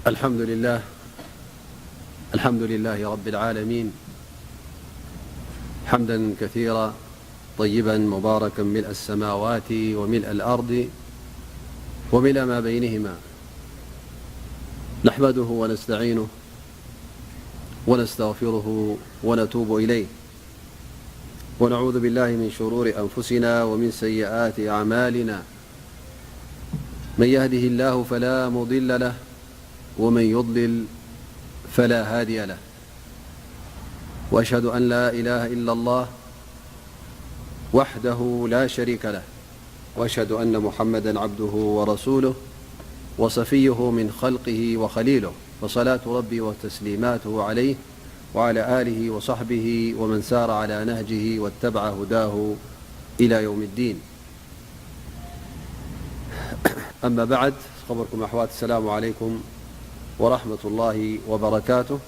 الحمد لله. الحمد لله رب العالمين. حمدا كثيرا طيبا مباركا ملء السماوات وملء الأرض وملء ما بينهما. نحمده ونستعينه ونستغفره ونتوب إليه. ونعوذ بالله من شرور أنفسنا ومن سيئات أعمالنا. من يهده الله فلا مضل له، ومن يضلل فلا هادي له. وأشهد أن لا إله إلا الله وحده لا شريك له، وأشهد أن محمدا عبده ورسوله وصفيه من خلقه وخليله، فصلاة ربي وتسليماته عليه وعلى آله وصحبه ومن سار على نهجه واتبع هداه إلى يوم الدين. أما بعد، خبركم أحوات، السلام عليكم ورحمة الله وبركاته.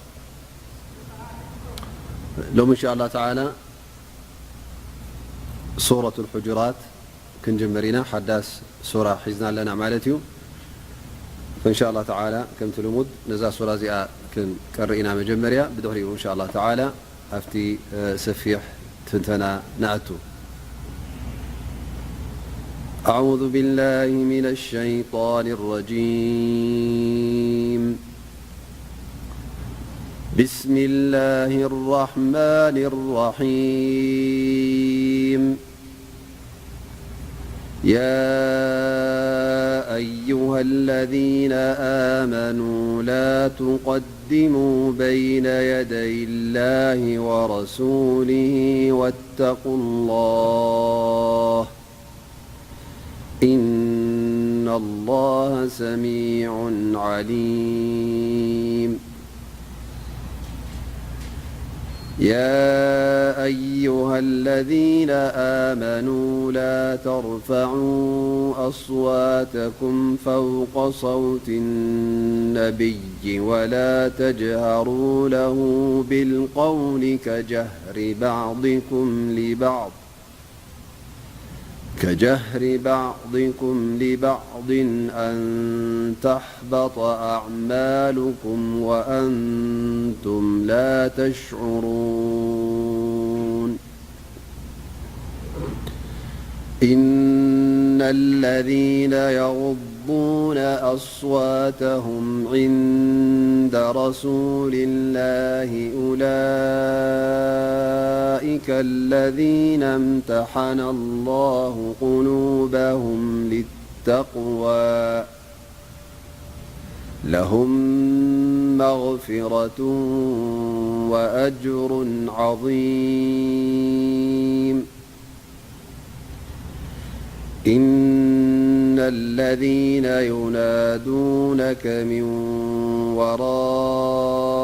لوم إن شاء الله تعالى سورة الحجرات ክንጅምር ኢና። ሓዳስ ሱራ ሒዝና ኣለና ማለት እዩ። እንሻ ኣላ ተዓላ ከምቲ ልሙድ ነዛ ሱራ እዚኣ ክንቀርእ ኢና መጀመርያ፣ ብድሕሪኡ እንሻ ኣላ ተዓላ ኣብቲ ሰፊሕ ትንተና ንኣቱ። أعوذ بالله من الشيطان الرجيم. بسم الله الرحمن الرحيم. يا أيها الذين آمنوا لا تقدموا بين يدي الله ورسوله واتقوا الله، إن الله سميع عليم. يا أيها الذين آمنوا لا ترفعوا أصواتكم فوق صوت النبي ولا تجهروا له بالقول كجهر بعضكم لبعض كجهر بعضكم لبعض أن تحبط أعمالكم وأنتم لا تشعرون. إن الذين يغضون أصواتهم عند رسول الله أولئك الذين امتحن الله قلوبهم للتقوى، لهم مغفرة وأجر عظيم. إن الذين ينادونك من وراء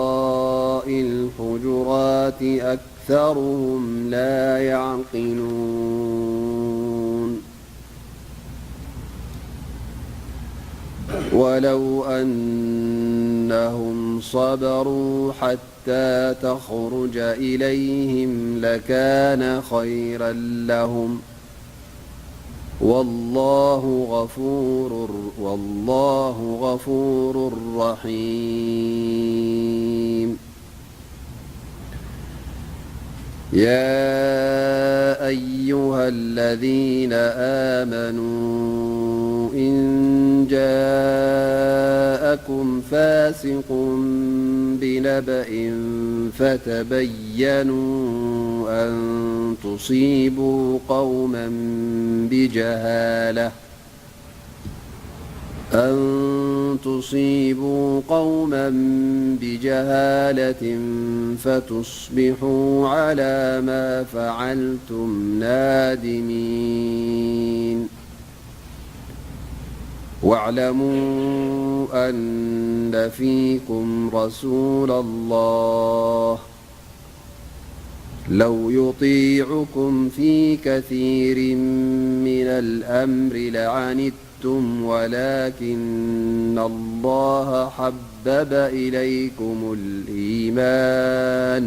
الحجرات أكثرهم لا يعقلون. ولو أنهم صبروا حتى تخرج إليهم لكان خيرا لهم، والله غفور، والله غفور رحيم. يا أيها الذين آمنوا إن جاءكم فاسق بنبأ فتبينوا أن تصيبوا قوما بجهالة أن تصيبوا قوما بجهالة فتصبحوا على ما فعلتم نادمين. واعلموا أن فيكم رسول الله لو يطيعكم في كثير من الأمر لعنتم ولكن الله حبب إليكم الإيمان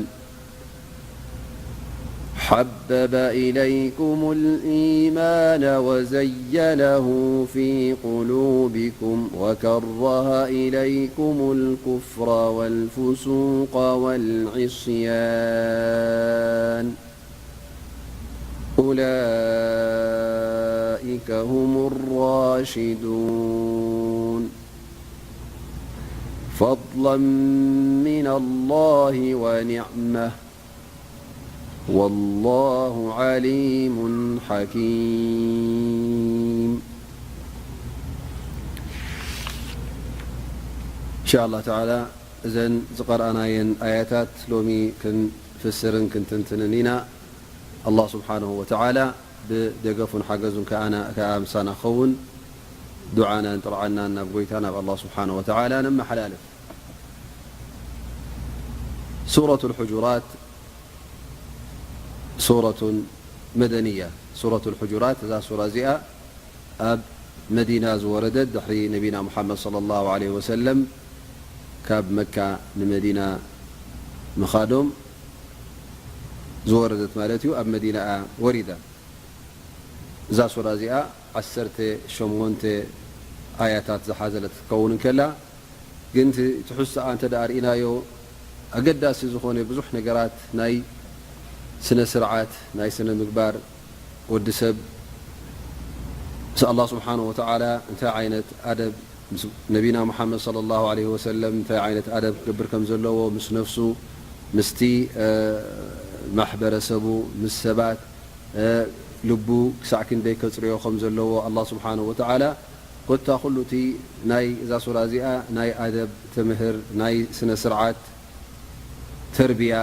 حبب إليكم الإيمان وزينه في قلوبكم وكره إليكم الكفر والفسوق والعصيان أولئك هم الراشدون فضلا من الله ونعمة والله عليم حكيم. إن شاء الله تعالى እዘን ዝቐርኣናየን ኣያታት ሎሚ ክንፍስርን ክንትንትንን ኢና። ኣላህ ስብሓንሁ ወተዓላ ብደገፉን ሓገዙን ከኣና ከኣ ምሳና ክኸውን ዱዓናን ጥርዓናን ናብ ጎይታ ናብ ኣላህ ስብሓንሁ ወተዓላ ነመሓላልፍ። ሱረቱል ሕጁራት ሱረቱን መደንያ። ሱረቱል ሕጁራት፣ እዛ ሱራ እዚኣ ኣብ መዲና ዝወረደት፣ ድሕሪ ነቢና ሙሓመድ ሰለላሁ ዐለይሂ ወሰለም ካብ መካ ንመዲና ምኻዶም ዝወረደት ማለት እዩ። ኣብ መዲና እያ ወሪዳ። እዛ ሱራ እዚኣ ዓሰርተ ሸሞንተ ኣያታት ዝሓዘለት ክትከውን እንከላ፣ ግን እቲ ትሕዝቶኣ እንተ ደኣ ርኢናዮ፣ ኣገዳሲ ዝኾነ ብዙሕ ነገራት ናይ ስነ ስርዓት፣ ናይ ስነ ምግባር ወዲ ሰብ ምስ ኣላህ ስብሓንሁ ወተዓላ እንታይ ዓይነት ኣደብ፣ ምስ ነቢና ሙሓመድ ሰለላሁ ዐለይሂ ወሰለም እንታይ ዓይነት ኣደብ ክገብር ከም ዘለዎ፣ ምስ ነፍሱ፣ ምስቲ፣ እ፣ ማሕበረሰቡ፣ ምስ ሰባት፣ እ፣ ልቡ ክሳዕ ክንደይ ከጽርዮ ከም ዘለዎ ኣላህ ስብሓንሁ ወተዓላ ኮታ ኩሉ እቲ ናይ እዛ ሱራ እዚኣ ናይ ኣደብ ትምህር፣ ናይ ስነ ስርዓት ተርቢያ፣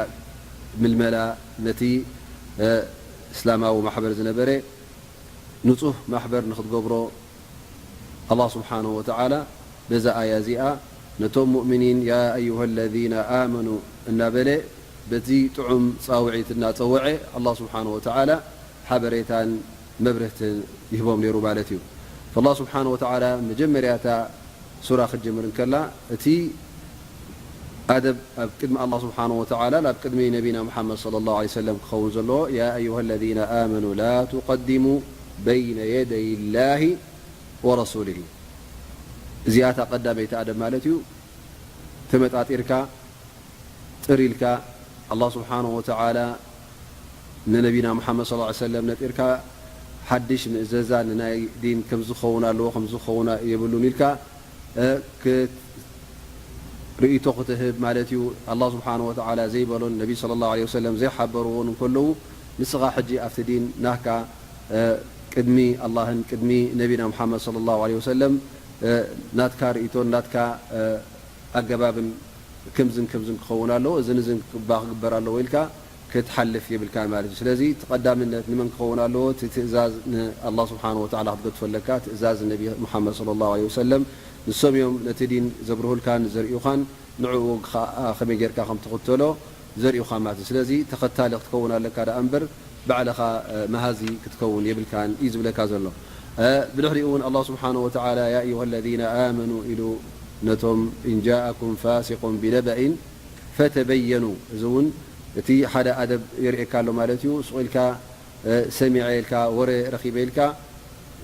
ምልመላ፣ ነቲ፣ እ፣ እስላማዊ ማሕበር ዝነበረ ንጹህ ማሕበር ንኽትገብሮ ኣላህ ስብሓንሁ ወተዓላ በዛ ኣያ እዚኣ ነቶም ሙእሚኒን ያ ኣዩሃ ለዚነ ኣመኑ እናበለ በቲ ጥዑም ጻውዒት እናጸወዐ ኣላህ ስብሓንሁ ወተዓላ ሓበሬታን መብርህትን ይህቦም ነይሩ ማለት እዩ። ፈላህ ስብሓንሁ ወተዓላ መጀመርያ እታ ሱራ ክትጅምር እንከላ፣ እቲ ኣደብ ኣብ ቅድሚ ኣላህ ስብሓንሁ ወተዓላ፣ ኣብ ቅድሚ ነቢና ሙሓመድ ሰለላሁ ዐለይሂ ወሰለም ክኸውን ዘለዎ፣ ያ ኣዩሃ ለዚነ ኣመኑ ላ ቱቀድሙ በይነ የደይ ላሂ ወረሱሊሂ። እዚኣ እታ ቀዳመይቲ ኣደብ ማለት እዩ። ተመጣጢርካ ጥር ኢልካ ኣላህ ስብሓንሁ ወተዓላ ንነቢና ሙሓመድ ሰለላሁ ዐለይሂ ወሰለም ነጢርካ ሓድሽ ምእዘዛ ንናይ ዲን ከምዚ ክኸውን ኣለዎ፣ ከምዚ ክኸውን የብሉን ኢልካ፣ እ፣ ክት-፣ ርእይቶ ክትህብ ማለት እዩ። ኣላህ ስብሓንሁ ወተዓላ ዘይበሎን ነቢ ሰለላሁ ዐለይሂ ወሰለም ዘይሓበርዎን እንከለዉ ንስኻ ሕጂ ኣብቲ ዲን ናትካ፣ እ፣ ቅድሚ ኣላህን ቅድሚ ነቢና ሙሓመድ ሰለላሁ ዐለይሂ ወሰለም፣ እ፣ ናትካ ርእይቶን ናትካ፣ እ፣ ኣገባብን ከምዝን ከምዝን ክኸውን ኣለዎ፣ እዝን እዝን ክባ ክግበር ኣለዎ ኢልካ ክትሓልፍ የብልካን ማለት እዩ። ስለዚ እቲ ቀዳምነት ንመን ክኸውን ኣለዎ? እቲ ትእዛዝ ንኣላህ ስብሓንሁ ወተዓላ ክትገድፎ ኣለካ፣ ትእዛዝ ነቢ ሙሓመድ ሰለላሁ ዐለይሂ ወሰለም። ንሶም እዮም ነቲ ዲን ዘብርሁልካን ዘርእዩኻን፣ ንዕኡ ኸኣ ከመይ ጌርካ ከም ትኽተሎ ዘርእዩኻ ማለት እዩ። ስለዚ ተኸታሊ ክትከውን ኣለካ ደኣ እምበር፣ ባዕልኻ፣ እ፣ መሃዚ ክትከውን የብልካን እዩ ዝብለካ ዘሎ። እ፣ ብድሕሪኡ እውን ኣላህ ስብሓንሁ ወተዓላ፣ ያ ኣዩሃ ለዚነ ኣመኑ ኢሉ ነቶም፣ ኢን ጃኣኩም ፋሲቁን ቢነበኢን ፈተበየኑ። እዚ እውን እቲ ሓደ ኣደብ የርእየካ ኣሎ ማለት እዩ። ሱቕ ኢልካ፣ እ፣ ሰሚዐ ኢልካ፣ ወረ ረኺበ ኢልካ፣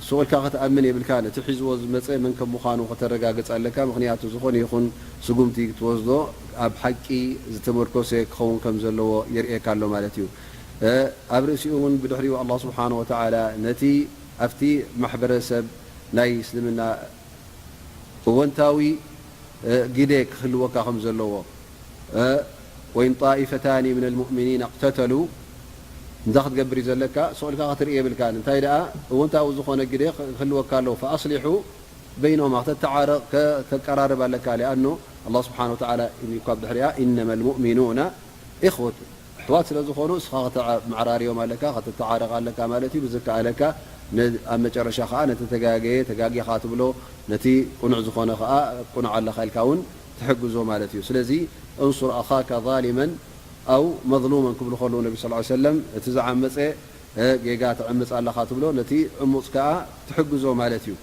ሱቕ ኢልካ ክትኣምን የብልካን። እቲ ሒዝዎ ዝመጸ መን ከም ምዃኑ ከተረጋግጽ ኣለካ። ምኽንያቱ፣ ዝኾነ ይኹን ስጉምቲ ክትወስዶ ኣብ ሓቂ ዝተመርኮሰ ክኸውን ከም ዘለዎ የርእየካ ኣሎ ማለት እዩ። እ፣ ኣብ ርእሲኡ እውን ብድሕሪኡ ኣላህ ስብሓንሁ ወተዓላ ነቲ ኣብቲ ማሕበረሰብ ናይ እስልምና እወንታዊ፣ እ፣ ግደ ክህልወካ ከም ዘለዎ፣ እ፣ ወኢን ጣኢፈታኒ ሚነል ሙእሚኒን እቅተተሉ፣ እንታይ ክትገብር እዩ ዘለካ? ስቕ ኢልካ ክትርኢ የብልካን። እንታይ ደኣ እወንታዊ ዝኾነ ግደ ክህልወካ ኣለዎ። ፈኣስሊሑ በይነሁማ፣ ከተተዓረቕ፣ ከተቀራርብ ኣለካ። ሊኣኑ ኣላህ ስብሓን ወተዓላ ኢሉ እኳ ብድሕሪኣ፣ ኢነመል ሙእሚኑና ኢኽወቱ፣ ኣሕዋት ስለ ዝኾኑ፣ እስኻ ከተመዓራርዮም ኣለካ፣ ከተተዓረቕ ኣለካ ማለት እዩ። ብዝከኣለካ፣ ነ-፣ ኣብ መጨረሻ ኸዓ ነቲ ተጋገየ፣ ተጋጊኻ ትብሎ፣ ነቲ ቅኑዕ ዝኾነ ኸዓ ቅኑዕ ኣለኻ ኢልካ እውን ትሕግዞ ማለት እዩ። ስለዚ፣ እንሱር ኣኻከ ዛሊመን ኣው መዝሉመን ክብሉ ከለዉ ነቢ ሰለላሁ ዐለይሂ ወሰለም፣ እቲ ዝዓመጸ፣ እ፣ ጌጋ ትዕምጽ ኣለኻ ትብሎ፣ ነቲ ዕሙጽ ከኣ ትሕግዞ ማለት እዩ።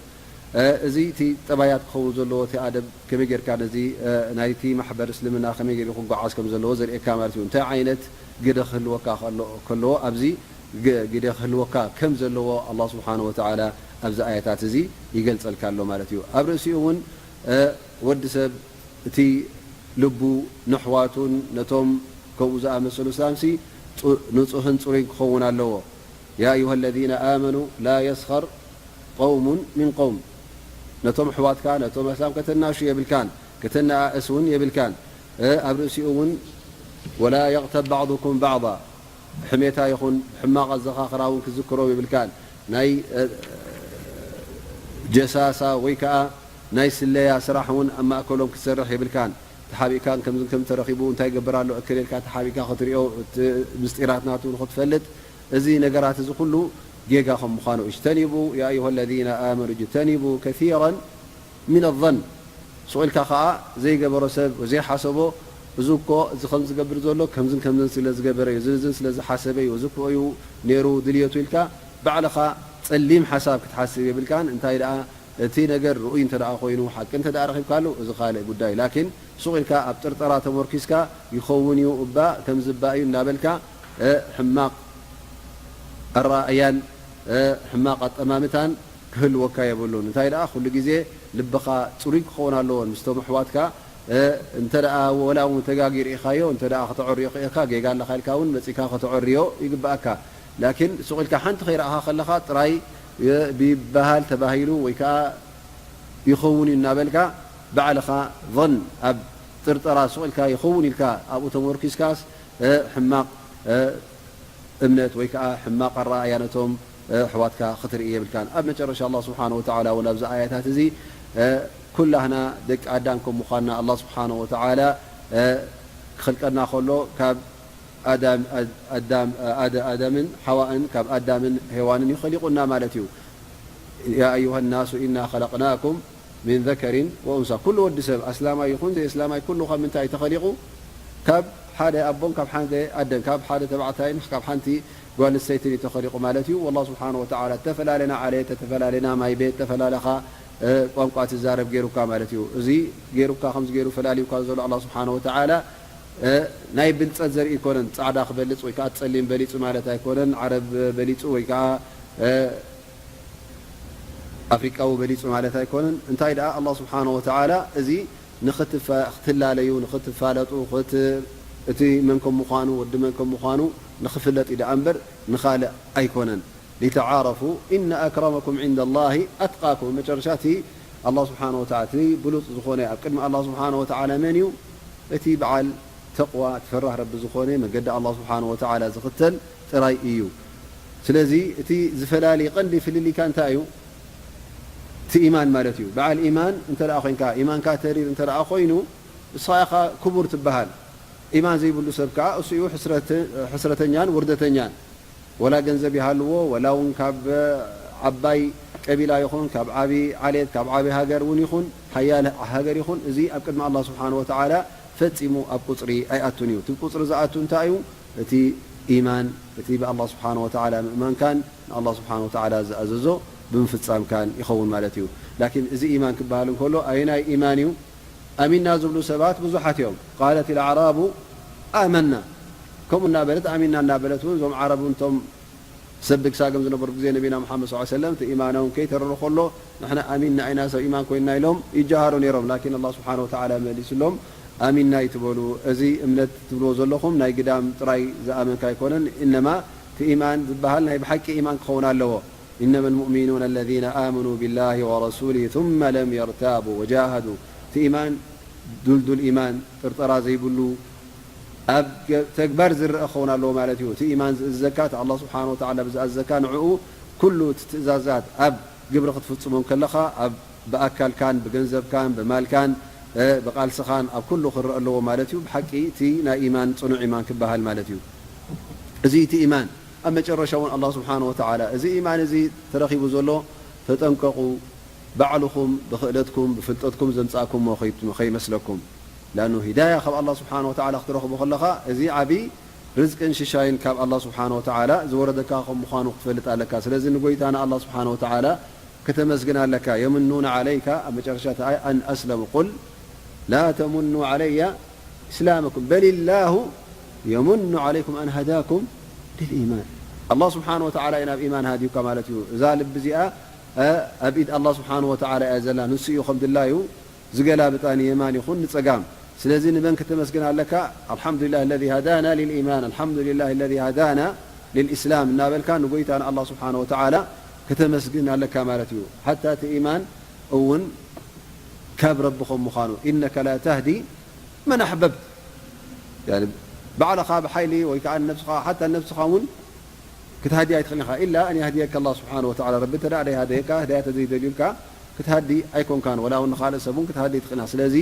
እ፣ እዚ እቲ ጠባያት ክኸውን ዘለዎ፣ እቲ ኣደብ ከመይ ጌርካ ነዚ፣ እ፣ ናይቲ ማሕበር እስልምና ከመይ ገይሩ ክጓዓዝ ከም ዘለዎ ዘርእየካ ማለት እዩ። እንታይ ዓይነት ግደ ክህልወካ ከሎ-፣ ከለዎ፣ ኣብዚ ግ-፣ ግደ ክህልወካ ከም ዘለዎ ኣላህ ስብሓነሁ ወተዓላ ኣብዚ ኣያታት እዚ ይገልጸልካ ኣሎ ማለት እዩ። ኣብ ርእሲኡ እውን፣ እ፣ ወዲ ሰብ እቲ ልቡ ነሕዋቱን ነቶም ከምኡ ዝኣመሰሉ ሰላምሲ ጹ-፣ ንጹህን ጽሩይን ክኸውን ኣለዎ። ያ ኣዩሃ ለዚነ ኣመኑ ላ የስኸር ቀውሙን ሚን ቀውም። ነቶም ኣሕዋትካ፣ ነቶም ኣስላም ከተናሹ የብልካን፣ ከተነኣእስ እውን የብልካን። እ፣ ኣብ ርእሲኡ እውን፣ "ወላ የቕተብ ባዕዱኩም ባዕዳ"፣ ሕሜታ ይኹን ብሕማቕ ኣዘኻኽራ እውን ክዝክሮም የብልካን። ናይ፣ እ፣ ጀሳሳ ወይ ከኣ ናይ ስለያ ስራሕ እውን ኣብ ማእከሎም ክትሰርሕ የብልካን። ተሓቢእካን ከምዝን ከም ተረኺቡ እንታይ ይገብር ኣሎ እክል ኢልካ ተሓቢእካ ክትሪኦ፣ እቲ ምስጢራት ናቱ ንኽትፈልጥ፣ እዚ ነገራት እዚ ኩሉ ጌጋ ከም ምዃኑ፣ "እጅተኒቡ፣ ያ ኣዩሃ ለዚነ ኣመኑ እጅተኒቡ ከሲራን ሚነ ዞን"፣ ሱቕ ኢልካ ኸኣ ዘይገበሮ ሰብ ዘይሓሰቦ፣ "እዚ እኮ፣ እዚ ከም ዝገብር ዘሎ ከምዝን ከምዝን ስለ ዝገበረ እዩ፣ ዝንዝን ስለ ዝሓሰበ እዩ፣ እዚ እኮ እዩ ነይሩ ድልየቱ" ኢልካ ባዕልኻ ጸሊም ሓሳብ ክትሓስብ የብልካን። እንታይ ደኣ፣ እቲ ነገር ርኡይ እንተ ደኣ ኮይኑ፣ ሓቂ እንተ ደኣ ረኺብካሉ፣ እዚ ካልእ ጉዳይ። ላኪን ሱቕ ኢልካ ኣብ ጥርጠራ ተመርኪስካ፣ "ይኸውን እዩ እባ፣ ከምዚ እባ እዩ" እናበልካ፣ እ፣ ሕማቕ ኣረኣእያን፣ እ፣ ሕማቕ ኣጠማምታን ክህልወካ የብሉን። እንታይ ደኣ፣ ኩሉ ግዜ ልብኻ ጽሩይ ክኸውን ኣለዎን፣ ምስቶም ኣሕዋትካ፣ እ፣ እንተ ደኣ ወላ እውን ተጋጊ ርኢኻዮ፣ እንተ ደኣ ከተዕርዮ ክኢልካ፣ ጌጋ ኣለኻ ኢልካ እውን መጺእካ ከተዕርዮ ይግብኣካ። ላኪን ሱቕ ኢልካ ሓንቲ ከይረኣኻ ከለኻ ጥራይ፣ እ፣ ቢበሃል ተባሂሉ ወይ ከኣ ይኸውን እዩ እናበልካ ባዕልኻ ዞን ኣብ ጥርጠራ ሱቕ ኢልካ ይኸውን ኢልካ ኣብኡ ተመርኪስካስ፣ እ፣ ሕማቕ፣ እ፣ እምነት ወይ ከኣ ሕማቕ ኣረኣእያ ነቶም፣ እ፣ ኣሕዋትካ ክትርኢ የብልካን። ኣብ መጨረሻ ኣላህ ስብሓነሁ ወተዓላ እውን ኣብዚ ኣያታት እዚ፣ እ፣ ኩላህና ደቂ ኣዳም ከም ምዃንና ኣላህ ስብሓነሁ ወተዓላ፣ እ፣ ክኽልቀና ከሎ ካብ ኣዳም፣ ኣድ-፣ ኣዳም፣ ኣደ-፣ ኣደምን ሓዋእን ካብ ኣዳምን ሄዋንን እዩ ኸሊቁና ማለት እዩ። ያ ኣዩሃ ናሱ ኢና ኸለቅናኩም ሚን ዘከሪን ወኡንሳ። ኩሉ ወዲ ሰብ፣ ኣስላማይ ይኹን ዘይእስላማይ፣ ኩሉ ካብ ምንታይ እዩ ተኸሊቑ? ካብ ሓደ ኣቦን ካብ ሓደ ኣደን፣ ካብ ሓደ ተባዕታይን ካብ ሓንቲ ጓል ኣንስተይትን እዩ ተኸሊቑ ማለት እዩ። ወላህ ስብሓነሁ ወተዓላ ተፈላለና ዓሌት፣ ተፈላለና ማይ ቤት፣ ተፈላለኻ፣ እ፣ ቋንቋ ትዛረብ ገይሩካ ማለት እዩ። እዚ ገይሩካ፣ ከምዚ ገይሩ ፈላልዩካ ዘሎ ኣላህ ስብሓነሁ ወተዓላ፣ እ፣ ናይ ብልጸት ዘርኢ ኣይኮነን። ጻዕዳ ክበልጽ ወይ ከኣ ጸሊም በሊጹ ማለት ኣይኮነን። ዓረብ በሊጹ ወይ ከኣ፣ እ፣ ኣፍሪቃዊ በሊጹ ማለት ኣይኮነን። እንታይ ደኣ፣ ኣላህ ስብሓነሁ ወተዓላ እዚ ንኽትፈ-፣ ክትላለዩ፣ ንኽትፋለጡ፣ ክት-፣ እቲ መን ከም ምዃኑ፣ ወዲ መን ከም ምዃኑ ንኽፍለጥ እዩ ደኣ እምበር ንኻልእ ኣይኮነን። ሊተዓረፉ ኢነ ኣክረመኩም ዒንደ ላሂ ኣትቃኩም። መጨረሻ እቲ ኣላህ ስብሓነሁ ወተዓላ፣ እቲ ብሉጽ ዝኾነ ኣብ ቅድሚ ኣላህ ስብሓነሁ ወተዓላ መን እዩ? እቲ በዓል ተቕዋ፣ እቲ ፈራህ ረቢ ዝኾነ፣ መገዲ ኣላህ ስብሓነሁ ወተዓላ ዝኽተል ጥራይ እዩ። ስለዚ እቲ ዝፈላሊ ቀንዲ ፍልልይካ እንታይ እዩ? እቲ ኢማን ማለት እዩ። በዓል ኢማን እንተ ደኣ ኮይንካ፣ ኢማንካ ተሪር እንተ ደኣ ኮይኑ፣ ንስኻ ኢኻ ክቡር ትበሃል። ኢማን ዘይብሉ ሰብ ከኣ እሱ እዩ ሕስረት-፣ ሕስረተኛን ውርደተኛን። ወላ ገንዘብ ይሃልዎ፣ ወላ እውን ካብ ዓባይ ቀቢላ ይኹን፣ ካብ ዓቢ ዓሌት፣ ካብ ዓቢ ሃገር እውን ይኹን፣ ሓያል ሃገር ይኹን፣ እዚ ኣብ ቅድሚ ኣላህ ስብሓነሁ ወተዓላ ፈጺሙ ኣብ ቁጽሪ ኣይኣቱን እዩ። እቲ ቁጽሪ ዝኣቱ እንታይ እዩ? እቲ ኢማን፣ እቲ ብኣላህ ስብሓነሁ ወተዓላ ምእማንካን ንኣላህ ስብሓነሁ ወተዓላ ዝኣዘዞ ብምፍጻምካን ይኸውን ማለት እዩ። ላኪን እዚ ኢማን ክበሃል እንከሎ ኣየናይ ኢማን እዩ? ኣሚና ዝብሉ ሰባት ብዙሓት እዮም። ቃለት ልኣዕራቡ ኣመና፣ ከምኡ እናበለት ኣሚና እናበለት እውን እዞም ዓረብ እንቶም ሰብ ብግሳግም ዝነበሩ ግዜ ነቢና ሙሓመድ ሰለላሁ ዐለይሂ ወሰለም እቲ ኢማኖም ከይተረሩ ከሎ ንሕና ኣሚና ኢና፣ ሰብ ኢማን ኮይንና ኢሎም ይጀሃሩ ነይሮም። ላኪን ኣላህ ስብሓነሁ ወተዓላ መሊሱሎም ኣሚና ኣይትበሉ፣ እዚ እምነት ትብልዎ ዘለኹም ናይ ግዳም ጥራይ ዝኣመንካ ኣይኮነን፣ ኢነማ እቲ ኢማን ዝበሃል ናይ ብሓቂ ኢማን ክኸውን ኣለዎ። ኢነመ ልሙእሚኑነ ለዚነ ኣመኑ ቢላሂ ወረሱሊሂ ثመ ለም የርታቡ ወጃሃዱ። እቲ ኢማን ዱልዱል ኢማን፣ ጥርጠራ ዘይብሉ፣ ኣብ ገ-፣ ተግባር ዝረአ ክኸውን ኣለዎ ማለት እዩ። እቲ ኢማን ዝእዝዘካ፣ እቲ ኣላህ ስብሓነሁ ወተዓላ ብዝኣዘካ፣ ንዕኡ ኩሉ እቲ ትእዛዛት ኣብ ግብሪ ክትፍጽሞ እንከለኻ፣ ኣብ ብኣካልካን ብገንዘብካን ብማልካን፣ እ፣ ብቓልስኻን ኣብ ኩሉ ክረአ ኣለዎ ማለት እዩ። ብሓቂ እቲ ናይ ኢማን ጽኑዕ ኢማን ክበሃል ማለት እዩ። እዚ እቲ ኢማን ኣብ መጨረሻ እውን ኣላህ ስብሓነሁ ወተዓላ፣ እዚ ኢማን እዚ ተረኺቡ ዘሎ ተጠንቀቑ፣ ባዕልኹም ብኽእለትኩም ብፍልጠትኩም ዘምጻእኩምዎ ከይ-፣ ከይመስለኩም። ላኑ ሂዳያ ካብ ኣላህ ስብሓነሁ ወተዓላ ክትረኽቦ ከለኻ፣ እዚ ዓቢ ርዝቅን ሽሻይን ካብ ኣላህ ስብሓነሁ ወተዓላ ዝወረደካ ከም ምዃኑ ክትፈልጥ ኣለካ። ስለዚ ንጎይታና ኣላህ ስብሓነሁ ወተዓላ ከተመስግን ኣለካ። የምኑነ ዓለይካ፣ ኣብ መጨረሻ እቲ ኣያ፣ ኣን ኣስለሙ፣ ቁል ላ ተሙኑ ዓለያ ኢስላመኩም በሊላሁ يمن عليكم أن هداكم للإيمان. ኣላህ ስብሓን ወተዓላ እዩ ናብ ኢማን ሃዲዩካ ማለት እዩ። እዛ ልቢ እዚኣ ኣብ ኢድ ኣላህ ስብሓን ወተዓላ እያ ዘላ። ንሱ እዩ ከም ድላዩ ዝገላብጣ ንየማን ይኹን ንጸጋም። ስለዚ ንመን ከተመስግን ኣለካ? ኣልሓምዱሊላህ ለዚ ሃዳና ሊልኢማን፣ ኣልሓምዱሊላህ ለዚ ሃዳና ሊልኢስላም እናበልካ ንጎይታ ንኣላህ ስብሓን ወተዓላ ከተመስግን ኣለካ ማለት እዩ። ሓታ እቲ ኢማን እውን ካብ ረቢ ከም ምዃኑ፣ ኢነከ ላ ተህዲ መን ኣሕበብት። ባዕልኻ ብሓይሊ ወይ ከዓ ነብስኻ፣ ሓታ ነብስኻ እውን ክትሃዲ ኣይትኽእልን ኢኻ። ኢላ ኣን የህድየካ ኣላህ ስብሓን ወተዓላ። ረቢ እንተ ደኣ ደይሃደየካ፣ ህዳያ ተዘይደልዩልካ ክትሃዲ ኣይኮንካን። ወላ እውን ንኻልእ ሰብ እውን ክትሃዲ ኣይትኽእልን ኢኻ። ስለዚ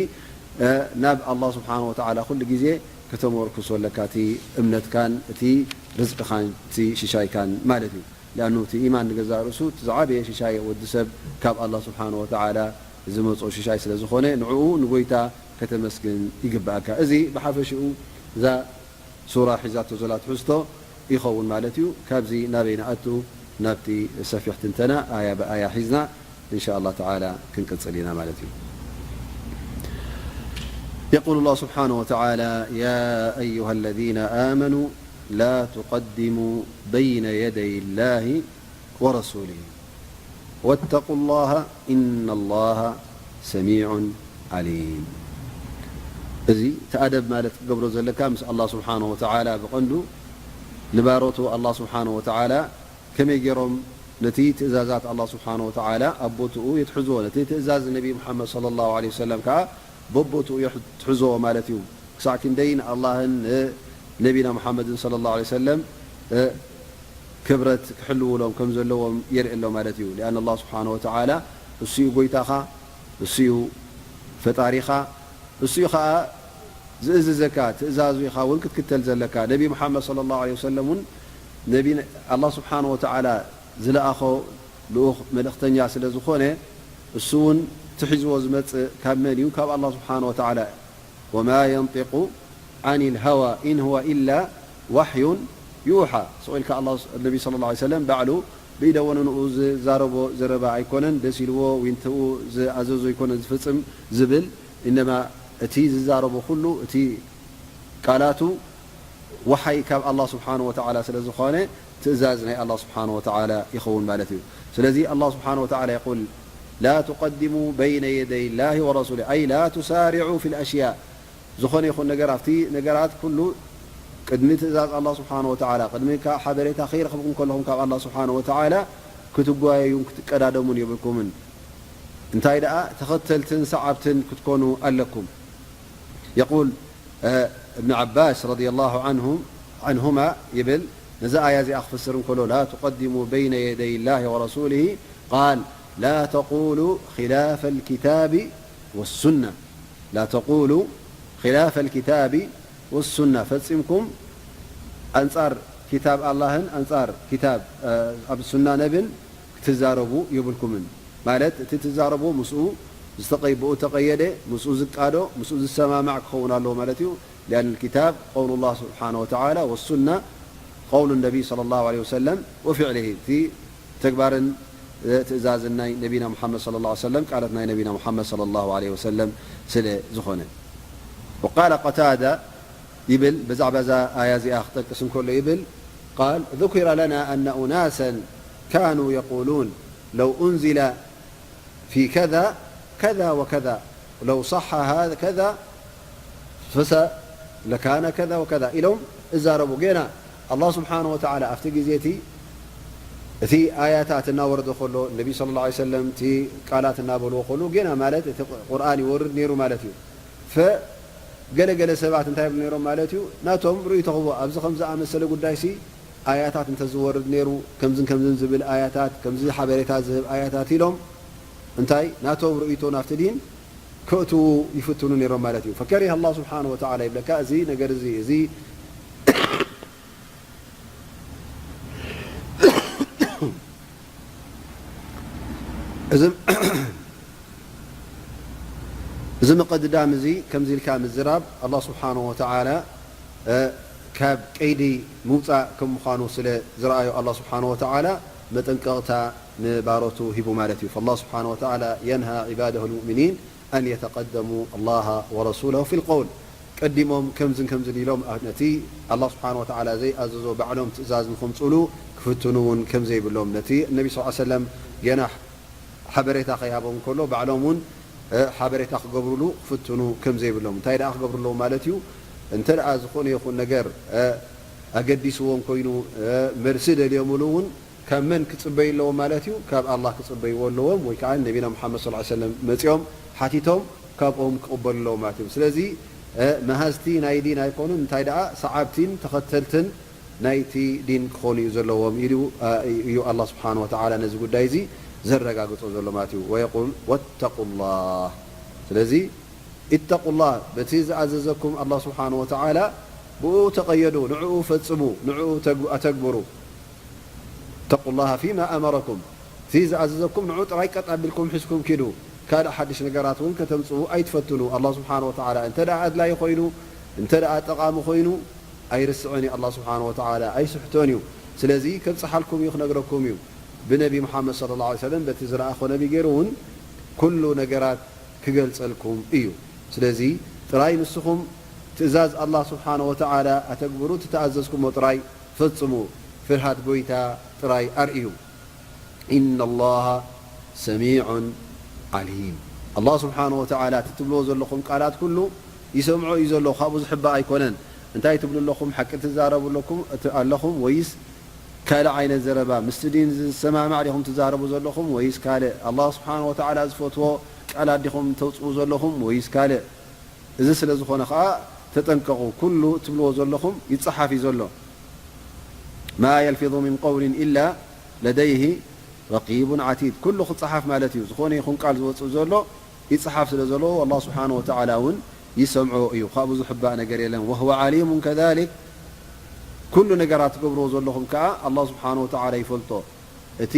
ናብ ኣላህ ስብሓን ወተዓላ ኩሉ ግዜ ከተመርኩሶ ኣለካ፣ እቲ እምነትካን እቲ ርዝቅኻን እቲ ሽሻይካን ማለት እዩ። ሊኣኑ እቲ ኢማን ንገዛእ ርእሱ እቲ ዝዓበየ ሽሻይ ወዲ ሰብ ካብ ኣላህ ስብሓን ወተዓላ ዝመፅኦ ሽሻይ ስለ ዝኾነ፣ ንዕኡ ንጎይታ ከተመስግን ይግብኣካ። እዚ ብሓፈሽኡ እዛ ሱራ ሒዛቶ ዘላ ትሕዝቶ ይኸውን ማለት እዩ። ካብዚ ናበይ ንኣቱ? ናብቲ ሰፊሕ ትንተና ኣያ ብኣያ ሒዝና እንሻ ኣላህ ተዓላ ክንቅጽል ኢና ማለት እዩ። يقول الله سبحانه وتعالى: يا أيها الذين آمنوا لا تقدموا بين يدي الله ورسوله واتقوا الله إن الله سميع عليم። እዚ እቲ ኣደብ ማለት ክትገብሮ ዘለካ ምስ ኣላህ ስብሓነ ወተዓላ ብቐንዱ ንባሮቱ ኣላህ ስብሓነ ወተዓላ ከመይ ገይሮም ነቲ ትእዛዛት ኣላህ ስብሓነ ወተዓላ ኣብ ቦትኡ የትሕዝዎ፣ ነቲ ትእዛዝ ነቢ ሙሓመድ ሰለላሁ ዐለይሂ ወሰለም ከኣ በቦትኡ የትሕዝዎ ማለት እዩ። ክሳዕ ክንደይ ንኣላህን ንነቢና ሙሓመድን ሰለላሁ ዐለይሂ ወሰለም ክብረት ክሕልውሎም ከም ዘለዎም የርኢ ኣሎ ማለት እዩ። ሊኣን ኣላህ ስብሓነ ወተዓላ እሱ እዩ ጎይታኻ፣ እሱ እዩ ፈጣሪኻ፣ እሱ እዩ ኸኣ ዝእዝዘካ፣ ትእዛዙ ኢኻ እውን ክትክተል ዘለካ። ነቢ ሙሓመድ ሰለላሁ ዐለይሂ ወሰለም እውን ነቢ ኣላህ ስብሓነ ወተዓላ ዝለኣኾ ልኡኽ መልእኽተኛ ስለ ዝኾነ፣ እሱ እውን እቲ ሒዝዎ ዝመጽእ ካብ መን እዩ? ካብ ኣላህ ስብሓነ ወተዓላ። ወማ የንጢቁ ዓኒል ሃዋ ኢን ሁወ ኢላ ዋሕዩን ዩሓ። ስቕ ኢልካ ኣላህ፣ ነቢ ሰለላሁ ዐለይሂ ወሰለም ባዕሉ ብኢደ ወነንኡ ዝዛረቦ ዘረባ ኣይኮነን፣ ደስ ኢልዎ ዊንትኡ ዝኣዘዞ ኣይኮነን ዝፍጽም ዝብል፣ ኢነማ እቲ ዝዛረቦ ኩሉ፣ እቲ ቃላቱ ወሓይ ካብ ኣላህ ስብሓነ ወተዓላ ስለ ዝኾነ፣ ትእዛዝ ናይ ኣላህ ስብሓነ ወተዓላ ይኸውን ማለት እዩ። ስለዚ ኣላህ ስብሓነ ወተዓላ የቁል፣ ላ ቱቀድሙ በይነ የደይ ላሂ ወረሱሊ፣ ኣይ ላ ቱሳሪዑ ፊል ኣሽያእ። ዝኾነ ይኹን ነገር፣ ኣብቲ ነገራት ኩሉ ቅድሚ ትእዛዝ ኣላህ ስብሓነ ወተዓላ፣ ቅድሚ ከኣ ሓበሬታ ከይረኽብኩም ከለኹም ካብ ኣላህ ስብሓነ ወተዓላ ክትጓየዩን ክትቀዳደሙን የብልኩምን። እንታይ ደኣ ተኸተልትን ሰዓብትን ክትኮኑ ኣለኩም። የቁል እብን ዓባስ ረዲየላሁ ዐንሁም-፣ ዐንሁማ ይብል፣ ነዛ ኣያ እዚኣ ክፍስር እንከሎ፣ ላ ቱቀድሙ በይነ የደይ ላሂ ወረሱሊሂ ቃል፣ ላ ተቁሉ ኺላፈ ልኪታቢ ወሱና። ላ ተቁሉ ኺላፈ ልኪታቢ ወሱና። ፈጺምኩም ኣንጻር ኪታብ ኣላህን ኣንጻር ኪታብ፣ እ፣ ኣብ ሱና ነብን ክትዛረቡ የብልኩምን። ማለት እቲ ትዛረቡ ምስኡ ዝተቀይ-፣ ብኡ ተቀየደ፣ ምስኡ ዝቃዶ፣ ምስኡ ዝሰማማዕ ክኸውን ኣለዎ ማለት እዩ። ሊኣን ልኪታብ ቀውሉ ላህ ስብሓነ ወተዓላ ወሱና ቀውሉ ነቢ ሰለላሁ ዐለይሂ ወሰለም ወፊዕሊሂ፣ እቲ ተግባርን ትእዛዝን ናይ ነቢና ሙሓመድ ሰለላሁ ዐለይሂ ወሰለም፣ ቃላት ናይ ነቢና ሙሓመድ ሰለላሁ ዐለይሂ ወሰለም ስለ ዝኾነ። ወቃለ ቀታዳ ይብል፣ ብዛዕባ እዛ ኣያ እዚኣ ክጠቅስ እንከሎ ይብል፣ ቃል፣ ذكر لنا أن أناسا كانوا يقولون لو أنزل في كذا كذا وكذا، لو صح هذا كذا فس-، لكان كذا وكذا ኢሎም እዛረቡ። ጌና ኣላህ ስብሓነ ወተዓላ ኣብቲ ግዜ እቲ፣ እቲ ኣያታት እናወረደ ከሎ፣ ነቢ ሰለላሁ ዐለይሂ ወሰለም እቲ ቃላት እናበልዎ ከሎ፣ ጌና ማለት እቲ ቁርኣን ይወርድ ነይሩ ማለት እዩ። ፈ-፣ ገለ ገለ ሰባት እንታይ ይብሉ ነይሮም ማለት እዩ? ናቶም ርእይቶ ክህቦ፣ ኣብዚ ከም ዝኣመሰለ ጉዳይሲ ኣያታት እንተዝወርድ ነይሩ፣ ከምዝን ከምዝን ዝብል ኣያታት፣ ከምዚ ሓበሬታ ዝህብ ኣያታት ኢሎም፣ እንታይ ናቶም ርእይቶ ናብቲ ዲን ከእትዉ ይፍትኑ ነይሮም ማለት እዩ። ፈከሪሀ ኣላህ ስብሓነ ወተዓላ ይብለካ፣ እዚ ነገር እዚ፣ እዚ እዚ፣ እዚ ምቕድዳም እዚ ከምዚ ኢልካ ምዝራብ ኣላህ ስብሓነ ወተዓላ፣ እ፣ ካብ ቀይዲ ምውጻእ ከም ምዃኑ ስለ ዝረኣዮ ኣላህ ስብሓነ ወተዓላ መጠንቀቕታ ንባሮቱ ሂቡ ማለት እዩ። ፈላህ ስብሓነ ወተዓላ የንሃ ዒባደሁ ልሙእሚኒን ኣን የተቀደሙ ኣላህ ወረሱለሁ ፊል ቀውል። ቀዲሞም ከምዝን ከምዝን ኢሎም ነቲ ኣላህ ስብሓን ወተዓላ ዘይኣዘዞ ባዕሎም ትእዛዝ ንኸምፅሉ ክፍትኑ እውን ከምዘይብሎም፣ ነቲ ነቢ ስ ሰለም ገና ሓበሬታ ከይሃቦም ከሎ ባዕሎም እውን ሓበሬታ ክገብሩሉ ክፍትኑ ከምዘይብሎም። እንታይ ደኣ ክገብሩ ኣለዎም ማለት እዩ? እንተ ደኣ ዝኾነ ይኹን ነገር ኣገዲስዎም ኮይኑ፣ መልሲ ደልዮምሉ እውን ካብ መን ክጽበዩ ኣለዎም ማለት እዩ? ካብ ኣላህ ክጽበይዎ ኣለዎም፣ ወይ ከዓ ነቢና ሙሓመድ ሰለላሁ ዐለይሂ ወሰለም መጺኦም ሓቲቶም ካብኦም ክቕበሉ ኣለዎም ማለት እዩ። ስለዚ መሃዝቲ ናይ ዲን ኣይኮኑን፣ እንታይ ደኣ ሰዓብቲን ተኸተልትን ናይቲ ዲን ክኾኑ እዩ ዘለዎም ኢሉ እዩ ኣላህ ስብሓነ ወተዓላ ነዚ ጉዳይ እዚ ዘረጋግጾ ዘሎ ማለት እዩ። ወየቁል ወተቁላህ። ስለዚ ኢተቁላህ፣ በቲ ዝኣዘዘኩም ኣላህ ስብሓነ ወተዓላ ብኡ ተቐየዱ፣ ንዕኡ ፈጽሙ፣ ንዕኡ ኣተግብሩ። ተቁላሃ ፊማ ኣመረኩም፣ እቲ ዝኣዘዘኩም ንዑ ጥራይ ቀጥ ኣቢልኩም ሒዝኩም ኪዱ። ካልእ ሓድሽ ነገራት እውን ከተምጽኡ ኣይትፈትኑ። ኣላህ ስብሓነ ወተዓላ እንተ ደኣ ኣድላይ ኮይኑ፣ እንተ ደኣ ጠቓሚ ኮይኑ ኣይርስዕን እዩ። ኣላህ ስብሓነ ወተዓላ ኣይስሕቶን እዩ። ስለዚ ከብጽሓልኩም እዩ፣ ክነግረኩም እዩ። ብነቢ ሙሓመድ ሰለላሁ ዐለይሂ ወሰለም በቲ ዝለኣኾ ነቢ ገይሩ እውን ኩሉ ነገራት ክገልጸልኩም እዩ። ስለዚ ጥራይ ንስኹም ትእዛዝ ኣላህ ስብሓነ ወተዓላ ኣተግብሩ፣ እቲ ተኣዘዝኩሞ ጥራይ ፈጽሙ፣ ፍርሃት ጎይታ ጥራይ ኣርእዩ። ኢነ ላሃ ሰሚዑን ዓሊም። ኣላህ ስብሓነ ወተዓላ እቲ ትብልዎ ዘለኹም ቃላት ኩሉ ይሰምዖ እዩ ዘሎ፣ ካብኡ ዝሕባእ ኣይኮነን። እንታይ ትብሉ ኣለኹም? ሓቂ ትዛረቡ ኣለኩም እቲ ኣለኹም ወይስ ካልእ ዓይነት ዘረባ? ምስቲ ዲን ዝሰማማዕ ዲኹም ትዛረቡ ዘለኹም ወይስ ካልእ? ኣላህ ስብሓነ ወተዓላ ዝፈትዎ ቃላት ዲኹም ተውፅኡ ዘለኹም ወይስ ካልእ? እዚ ስለ ዝኾነ ኸዓ ተጠንቀቑ። ኩሉ እትብልዎ ዘለኹም ይጸሓፍ እዩ ዘሎ። ማ የልፊዙ ሚን ቀውሊን ኢላ ለደይሂ ረቂቡን ዓቲድ። ኩሉ ክጸሓፍ ማለት እዩ። ዝኾነ ይኹን ቃል ዝወጽእ ዘሎ ይጸሓፍ ስለ ዘሎ ኣላህ ስብሓነ ወተዓላ እውን ይሰምዖ እዩ። ካብኡ ዝሕባእ ነገር የለን። ወሁወ ዓሊሙን ከዛሊክ። ኩሉ ነገራት ትገብርዎ ዘለኹም ከኣ ኣላህ ስብሓነ ወተዓላ ይፈልጦ። እቲ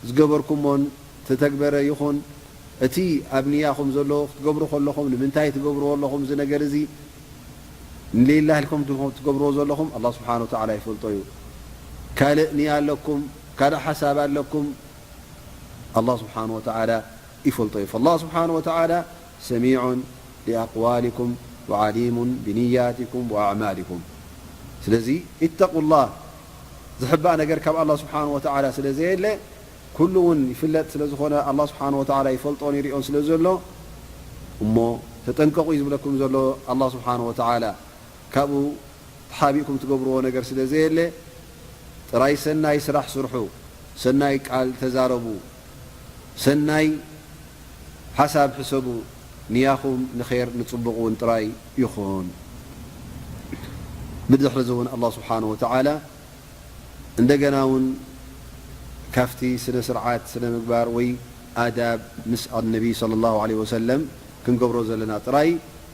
ዝገበርኩሞን ተተግበረ ይኹን እቲ ኣብ ንያኹም ዘሎ ክትገብሩ ከለኹም ንምንታይ ትገብርዎ ኣለኹም? እዚ ነገር እዚ ንሌላ ኢልኩም ትገብርዎ ዘለኹም ኣላህ ስብሓነ ወተዓላ ይፈልጦ እዩ። ካልእ ንያ ኣለኩም፣ ካልእ ሓሳብ ኣለኩም፣ ኣላህ ስብሓነ ወተዓላ ይፈልጦ እዩ። ፈላህ ስብሓነ ወተዓላ ሰሚዑን ሊኣቅዋሊኩም ወዓሊሙን ብንያቲኩም ወኣዕማሊኩም። ስለዚ ኢተቁላህ፣ ዝሕባእ ነገር ካብ ኣላህ ስብሓነ ወተዓላ ስለ ዘየለ ኩሉ እውን ይፍለጥ ስለ ዝኾነ ኣላህ ስብሓነ ወተዓላ ይፈልጦን ይሪኦን ስለ ዘሎ እሞ ተጠንቀቑ እዩ ዝብለኩም ዘሎ ኣላህ ስብሓነ ወተዓላ። ካብኡ ተሓቢእኩም ትገብርዎ ነገር ስለ ዘየለ ጥራይ ሰናይ ስራሕ ስርሑ፣ ሰናይ ቃል ተዛረቡ፣ ሰናይ ሓሳብ ሕሰቡ፣ ንያኹም ንኼር ንጽቡቕ እውን ጥራይ ይኹን። ብድሕሪ እዚ እውን ኣላህ ስብሓነ ወተዓላ እንደገና እውን ካብቲ ስነ ስርዓት ስነ ምግባር ወይ ኣዳብ ምስ ኣነቢ ሰለላሁ ዐለይሂ ወሰለም ክንገብሮ ዘለና ጥራይ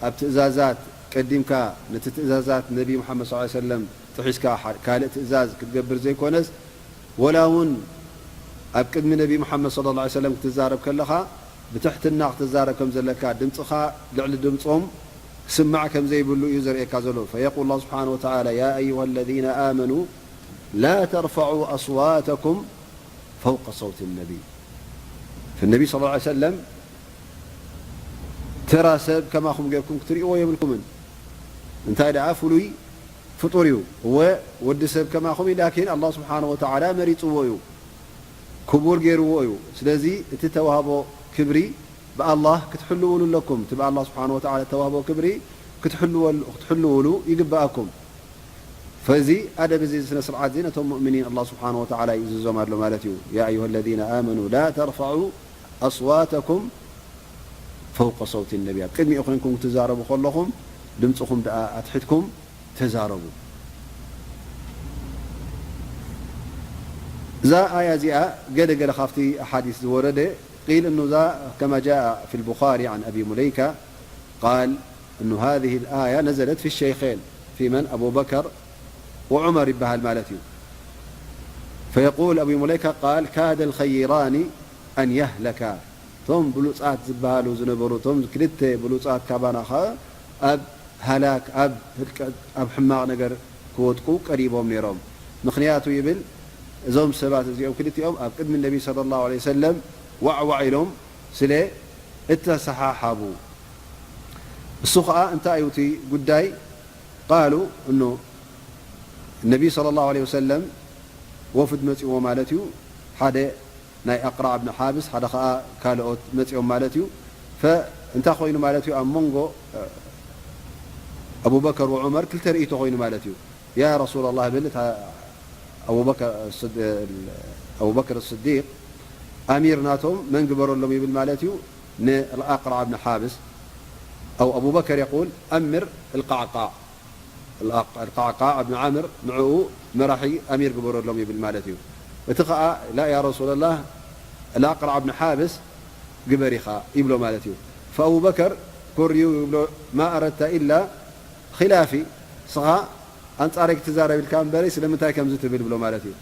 ኣብ ትእዛዛት ቀዲምካ ነቲ ትእዛዛት ነቢ ሙሓመድ ሰለላሁ ዐለይሂ ወሰለም ጥሒስካ ካልእ ትእዛዝ ክትገብር ዘይኮነስ ወላ እውን ኣብ ቅድሚ ነቢ ሙሓመድ ሰለላሁ ዐለይሂ ወሰለም ክትዛረብ ከለኻ ብትሕትና ክትዛረብ ከም ዘለካ ድምፅኻ ልዕሊ ድምፆም ክስማዕ ከም ዘይብሉ እዩ ዘርእየካ ዘሎ። ፈየቁል ኣላህ ስብሓነ ወተዓላ ያ ኣዩሃ ለዚነ ኣመኑ ላ ተርፈዑ ኣስዋተኩም ፈውቀ ሰውቲ ነቢይ። ነቢ ሰለላሁ ዐለይሂ ወሰለም ተራ ሰብ ከማኹም ጌርኩም ክትርእይዎ የብልኩምን። እንታይ ደኣ ፍሉይ ፍጡር እዩ። እወ ወዲ ሰብ ከማኹም እዩ፣ ላኪን ኣላህ ስብሓነ ወተዓላ መሪፅዎ እዩ፣ ክቡር ገይርዎ እዩ። ስለዚ እቲ ተዋህቦ ክብሪ ብኣላህ ክትሕልውሉ ኣለኩም። እቲ ብኣላህ ስብሓነ ወተዓላ ተዋህቦ ክብሪ ክትሕልወሉ- ክትሕልውሉ ይግብኣኩም። ፈዚ ኣደብ እዚ ስነ ስርዓት እዚ ነቶም ሙእሚኒን ኣላህ ስብሓነ ወተዓላ ይእዝዞም ኣሎ ማለት እዩ። ያ ኣዩሃ ለዚነ ኣመኑ ላ ተርፈዑ ኣስዋተኩም ፈውቀ ሰውቲ ነቢ። ኣብ ቅድሚኡ ኮይንኩም ክትዛረቡ ከለኹም ድምፅኹም ደኣ ኣትሒትኩም ተዛረቡ። እዛ ኣያ እዚኣ ገለ ገለ ካብቲ ኣሓዲስ ዝወረደ ቂል እኑ እዛ ከማ ጃአ ፊ ልቡኻሪ ዓን ኣቢ ሙለይካ ቃል እኑ ሃዚህ ልኣያ ነዘለት ፊ ሸይኼን ፊ መን ኣቡበከር ወዑመር ይበሃል ማለት እዩ። ፈየቁል ኣቢ ሙለይካ ቃል ካደ ልኸይራኒ ኣን የህለካ እቶም ብሉጻት ዝበሃሉ ዝነበሩ እቶም ክልተ ብሉጻት ካባና ኸኣ ኣብ ሃላክ ኣብ ህልቀት ኣብ ሕማቕ ነገር ክወድቁ ቀሪቦም ነይሮም። ምኽንያቱ ይብል እዞም ሰባት እዚኦም ክልቲኦም ኣብ ቅድሚ ነቢ ሰለላሁ ዐለይሂ ወሰለም ዋዕዋዕ ኢሎም ስለ እተሰሓሓቡ እሱ ኸዓ እንታይ እዩ እቲ ጉዳይ? ቃሉ እኖ ነቢ صلى الله عليه وسلم ወፍድ መፂዎ ማለት እዩ። ሓደ ናይ ኣቅራዕ ብን ሓብስ፣ ሓደ ኸዓ ካልኦት መፂኦም ማለት እዩ። ፈ-፣ እንታይ ኮይኑ ማለት እዩ? ኣብ መንጎ፣ እ፣ ኣቡበከር ወዑመር ክልተ ርእይቶ ኮይኑ ማለት እዩ። ያ ረሱላ ላህ፣ ብል እታ ኣቡበከር ስድ-፣ ኣቡበከር ስዲቅ ኣሚር ናቶም መን ግበረሎም ይብል ማለት እዩ? ንኣልኣቅራዕ ብን ሓብስ። ኣው ኣቡበከር የቁል ኣምር ኣልቃዕቃዕ፣ ኣልቃዕቃዕ ብን ዓምር ንዕኡ መራሒ ኣሚር ግበረሎም ይብል ማለት እዩ። እቲ ኸዓ ላ ያ ረሱላ ላህ፣ ኣልኣቅራዕ ብን ሓብስ ግበር ኢኻ ይብሎ ማለት እዩ። ፈኣቡበከር ኮርዩ ይብሎ ማ ኣረድታ ኢላ ኺላፊ፣ ንስኻ ኣንጻረይ ክትዛረብ ኢልካ እምበረይ ስለምንታይ ከምዚ ትብል ብሎ ማለት እዩ።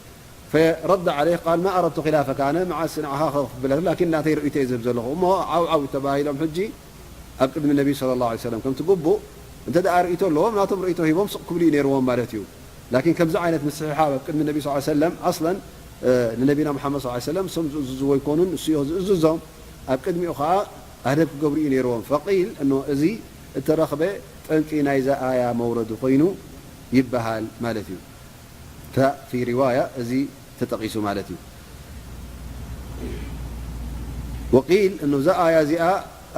ፈረደ ዓለይህ ቃል ማ ኣረድቱ ኺላፈካ፣ ኣነ መዓስ ንዓኻ ክብል፣ ላኪን ናተይ ርእይቶ እየ ዝህብ ዘለኹ። እሞ ዓው ዓው ተባሂሎም ሕጂ ኣብ ቅድሚ ነቢ ሰለላሁ ዐለይሂ ወሰለም ከምቲ ግቡእ እንተ ደኣ ርእይቶ ኣለዎም ናቶም ርእይቶ ሂቦም ስቕ ክብሉ እዩ ነይርዎም ማለት እዩ። ላኪን ከምዚ ዓይነት ምስሕሓብ ኣብ ቅድሚ ነቢ ሰለላሁ ዐለይሂ ወሰለም ኣስለን፣ እ፣ ንነቢና ሙሓመድ ሰለላሁ ዐለይሂ ወሰለም እሶም ዝእዝዝዎ ኣይኮኑን፣ እሱ እዩ ዝእዝዞም። ኣብ ቅድሚኡ ኸዓ ኣደብ ክገብሩ እዩ ነይርዎም። ፈቂል እኖ እዚ እተረኽበ ጠንቂ ናይዛ ኣያ መውረዲ ኮይኑ ይበሃል ማለት እዩ። እታ ፊ ሪዋያ እዚ ተጠቒሱ ማለት እዩ። ወቂል እኖ እዛ ኣያ እዚኣ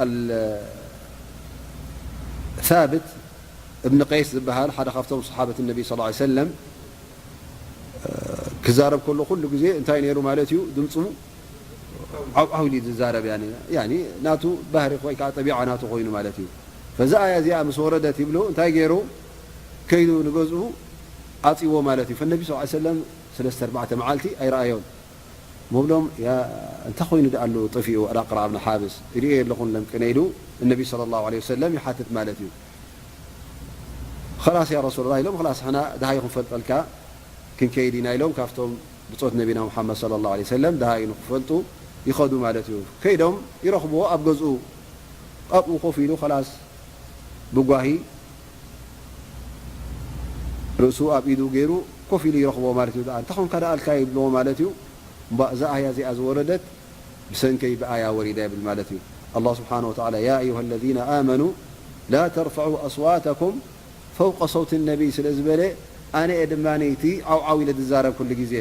ኣል-፣ ሳብት እብን ቀይስ ዝበሃል ሓደ ካብቶም ሰሓበት ነቢ ሰለላሁ ዐለይሂ ወሰለም ክዛረብ ከሎ ኩሉ ግዜ እንታይ ነይሩ ማለት እዩ? ድምፁ ዓው ዓው ኢሉ ዝዛረብ፣ ያኒ፣ ያኒ ናቱ ባህሪ ወይ ከዓ ጠቢዓ ናቱ ኮይኑ ማለት እዩ። ፈዛ ኣያ እዚኣ ምስ ወረደት ይብሉ እንታይ ገይሩ? ከይዱ ንገዝኡ ዓፅዎ ማለት እዩ። ፈነቢ ስ ሰለም ሰለስተ ኣርባዕተ መዓልቲ ኣይረኣዮን። ምብሎም፣ ያ፣ እንታይ ኮይኑ ደኣ ኣሎ ጠፊኡ ኣልኣቅራዕ ብን ሓብስ? ይርእዮ የለኹን ለምቅነ ኢሉ እነቢ ሰለላሁ ዐለይሂ ወሰለም ይሓትት ማለት እዩ። ኸላስ ያ ረሱላላህ ኢሎም፣ ኸላስ ሕና ደሃዩ ክንፈልጠልካ ክንከይድ ኢና ኢሎም፣ ካብቶም ብጾት ነቢና ሙሓመድ ሰለላሁ ዐለይሂ ወሰለም ደሃዩ ንክፈልጡ ይኸዱ ማለት እዩ። ከይዶም ይረኽብዎ ኣብ ገዝኡ፣ ኣብኡ ኮፍ ኢሉ ኸላስ ብጓሂ ርእሱ ኣብ ኢዱ ገይሩ ኮፍ ኢሉ ይረኽብዎ ማለት እዩ። ደኣ እንታይ ኾንካ ደኣ ኣልካ ይብልዎ ማለት እዩ። እምባ እዛ ኣያ እዚኣ ዝወረደት ብሰንከይ ብኣያ ወሪዳ ይብል ማለት እዩ። ኣላህ ስብሓነ ወተዓላ ያ ኣዩሃ ለዚነ ኣመኑ ላ ተርፈዑ ኣስዋተኩም ፈውቀ ሰውቲ ነቢይ ስለ ዝበለ ኣነ እየ ድማ ነይቲ ዓው ዓው ኢለ ዝዛረብ ኩሉ ግዜ።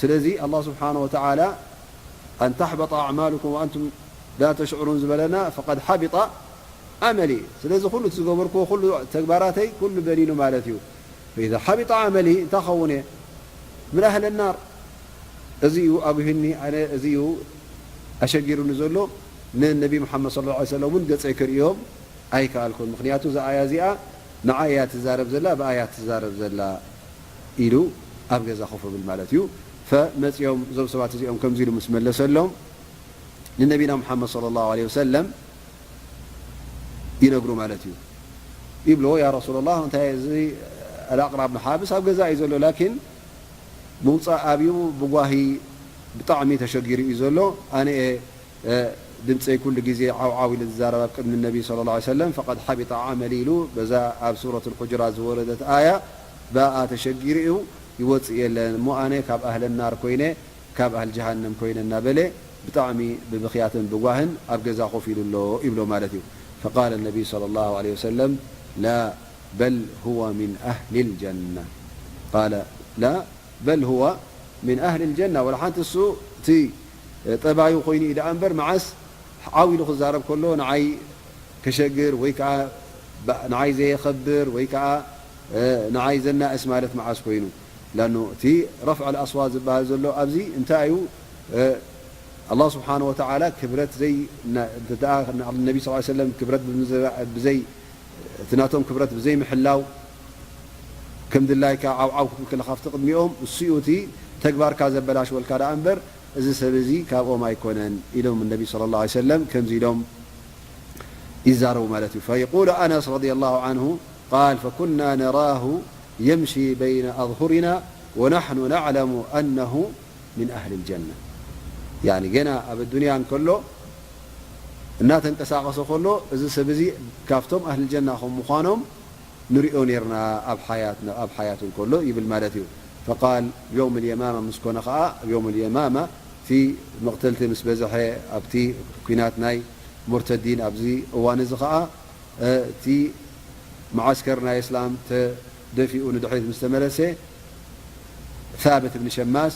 ስለዚ ኣላህ ስብሓነ ወተዓላ ኣን ተሕበጠ ኣዕማሉኩም ወኣንቱም ላ ተሽዑሩን ዝበለና ፈቀድ ሓቢጠ ዓመሊ። ስለዚ ኩሉ እቲ ዝገበርክዎ ኩሉ ተግባራተይ ኩሉ በኒኑ ማለት እዩ። ፈኢዛ ሓቢጠ ዓመሊ እንታይ ኸውን እየ? ምን ኣህለ ናር። እዚ እዩ ኣጉሂኒ፣ ኣነ እዚ እዩ ኣሸጊሩኒ ዘሎ። ንነቢ ሙሓመድ ሰለላሁ ዐለይሂ ወሰለም እውን ገጸይ ክርእዮም ኣይከኣልኩን። ምኽንያቱ እዛ ኣያ እዚኣ ንዓይ እያ ትዛረብ ዘላ፣ ብኣያ ትዛረብ ዘላ ኢሉ ኣብ ገዛ ኮፍ ብል ማለት እዩ። ፈመጺኦም እዞም ሰባት እዚኦም ከምዚ ኢሉ ምስ መለሰሎም ንነቢና ሙሓመድ ሰለላሁ ዐለይሂ ወሰለም ይነግሩ ማለት እዩ። ይብልዎ፣ ያ ረሱላላህ፣ እንታይ እዚ ኣልኣቅራዕ ብን ሓብስ ኣብ ገዛ እዩ ዘሎ፣ ላኪን ምውፃእ ኣብዩ ብጓሂ ብጣዕሚ ተሸጊሩ እዩ ዘሎ። ኣነ እየ፣ እ፣ ድምፀይ ኩሉ ግዜ ዓው ዓው ኢለ ዝዛረብ ኣብ ቅድሚ ነቢ ሰለላሁ ዐለይሂ ወሰለም፣ ፈቀድ ሓቢጠ ዓመሊ ኢሉ በዛ ኣብ ሱረት ልሑጅራት ዝወረደት ኣያ ብኣኣ ተሸጊሩ እዩ፣ ይወፅእ የለን። እሞ ኣነ ካብ ኣህለ ናር ኮይነ ካብ ኣህል ጀሃነም ኮይነ እናበለ ብጣዕሚ ብብኽያትን ብጓህን ኣብ ገዛ ኮፍ ኢሉ ኣሎ ይብሎ ማለት እዩ። ፈቃለ ነቢይ ሰለላሁ ዐለይሂ ወሰለም ላ በል ሁወ ሚን ኣህሊል ጀና። ቃለ ላ በል ሁወ ሚን ኣህሊል ጀና። ወላ ሓንቲ እሱ እቲ ጠባዩ ኮይኑ እዩ ደኣ እምበር መዓስ ዓው ኢሉ ክዛረብ ከሎ ንዓይ ከሸግር ወይ ከዓ ባ-፣ ንዓይ ዘየኸብር ወይ ከዓ፣ እ፣ ንዓይ ዘናእስ ማለት መዓስ ኮይኑ? ላኑ እቲ ረፍዕ ኣልኣስዋት ዝበሃል ዘሎ ኣብዚ እንታይ እዩ? እ፣ ኣላህ ስብሓነ ወተዓላ ክብረት ዘይ-፣ ና-፣ እንተ ደኣ ን-፣ ነቢ ስ ሰለም ክብረት ብምዘ-፣ ብዘይ-፣ እቲ ናቶም ክብረት ብዘይምሕላው ከም ድላይካ ዓው ዓው ክትብል ከለኻ ኣብቲ ቅድሚኦም እሱ እዩ እቲ ተግባርካ ዘበላሽወልካ ደኣ እምበር እዚ ሰብ እዚ ካብኦም ኣይኮነን ኢሎም ነቢ ሰለላሁ ዐለይሂ ወሰለም ከምዚ ኢሎም ይዛረቡ ማለት እዩ። ፈየቁሉ ኣነስ ረዲየላሁ ዐንሁ ቃል ፈኩና ነራሁ የምሺ በይነ ኣዝሁሪና ወናሕኑ ነዕለሙ ኣነሁ ሚን ኣህሊል ጀና። ያኒ ገና ኣብ ኣዱንያ እንከሎ እናተንቀሳቐሰ ከሎ እዚ ሰብ እዚ ካብቶም ኣህሊ ጀና ከም ምዃኖም ንሪኦ ኔርና ኣብ ሓያት፣ ኣብ ሓያቱ እንከሎ ይብል ማለት እዩ። ፈቃል ዮም ልየማማ ምስ ኮነ ኸዓ፣ ኣብ ዮም ልየማማ እቲ መቕተልቲ ምስ በዝሐ ኣብቲ ኲናት ናይ ሙርተዲን ኣብዚ እዋን እዚ ኸዓ እቲ መዓስከር ናይ እስላም ተደፊኡ ንድሕሪት ምስ ተመለሰ፣ ሳብት እብኒ ሸማስ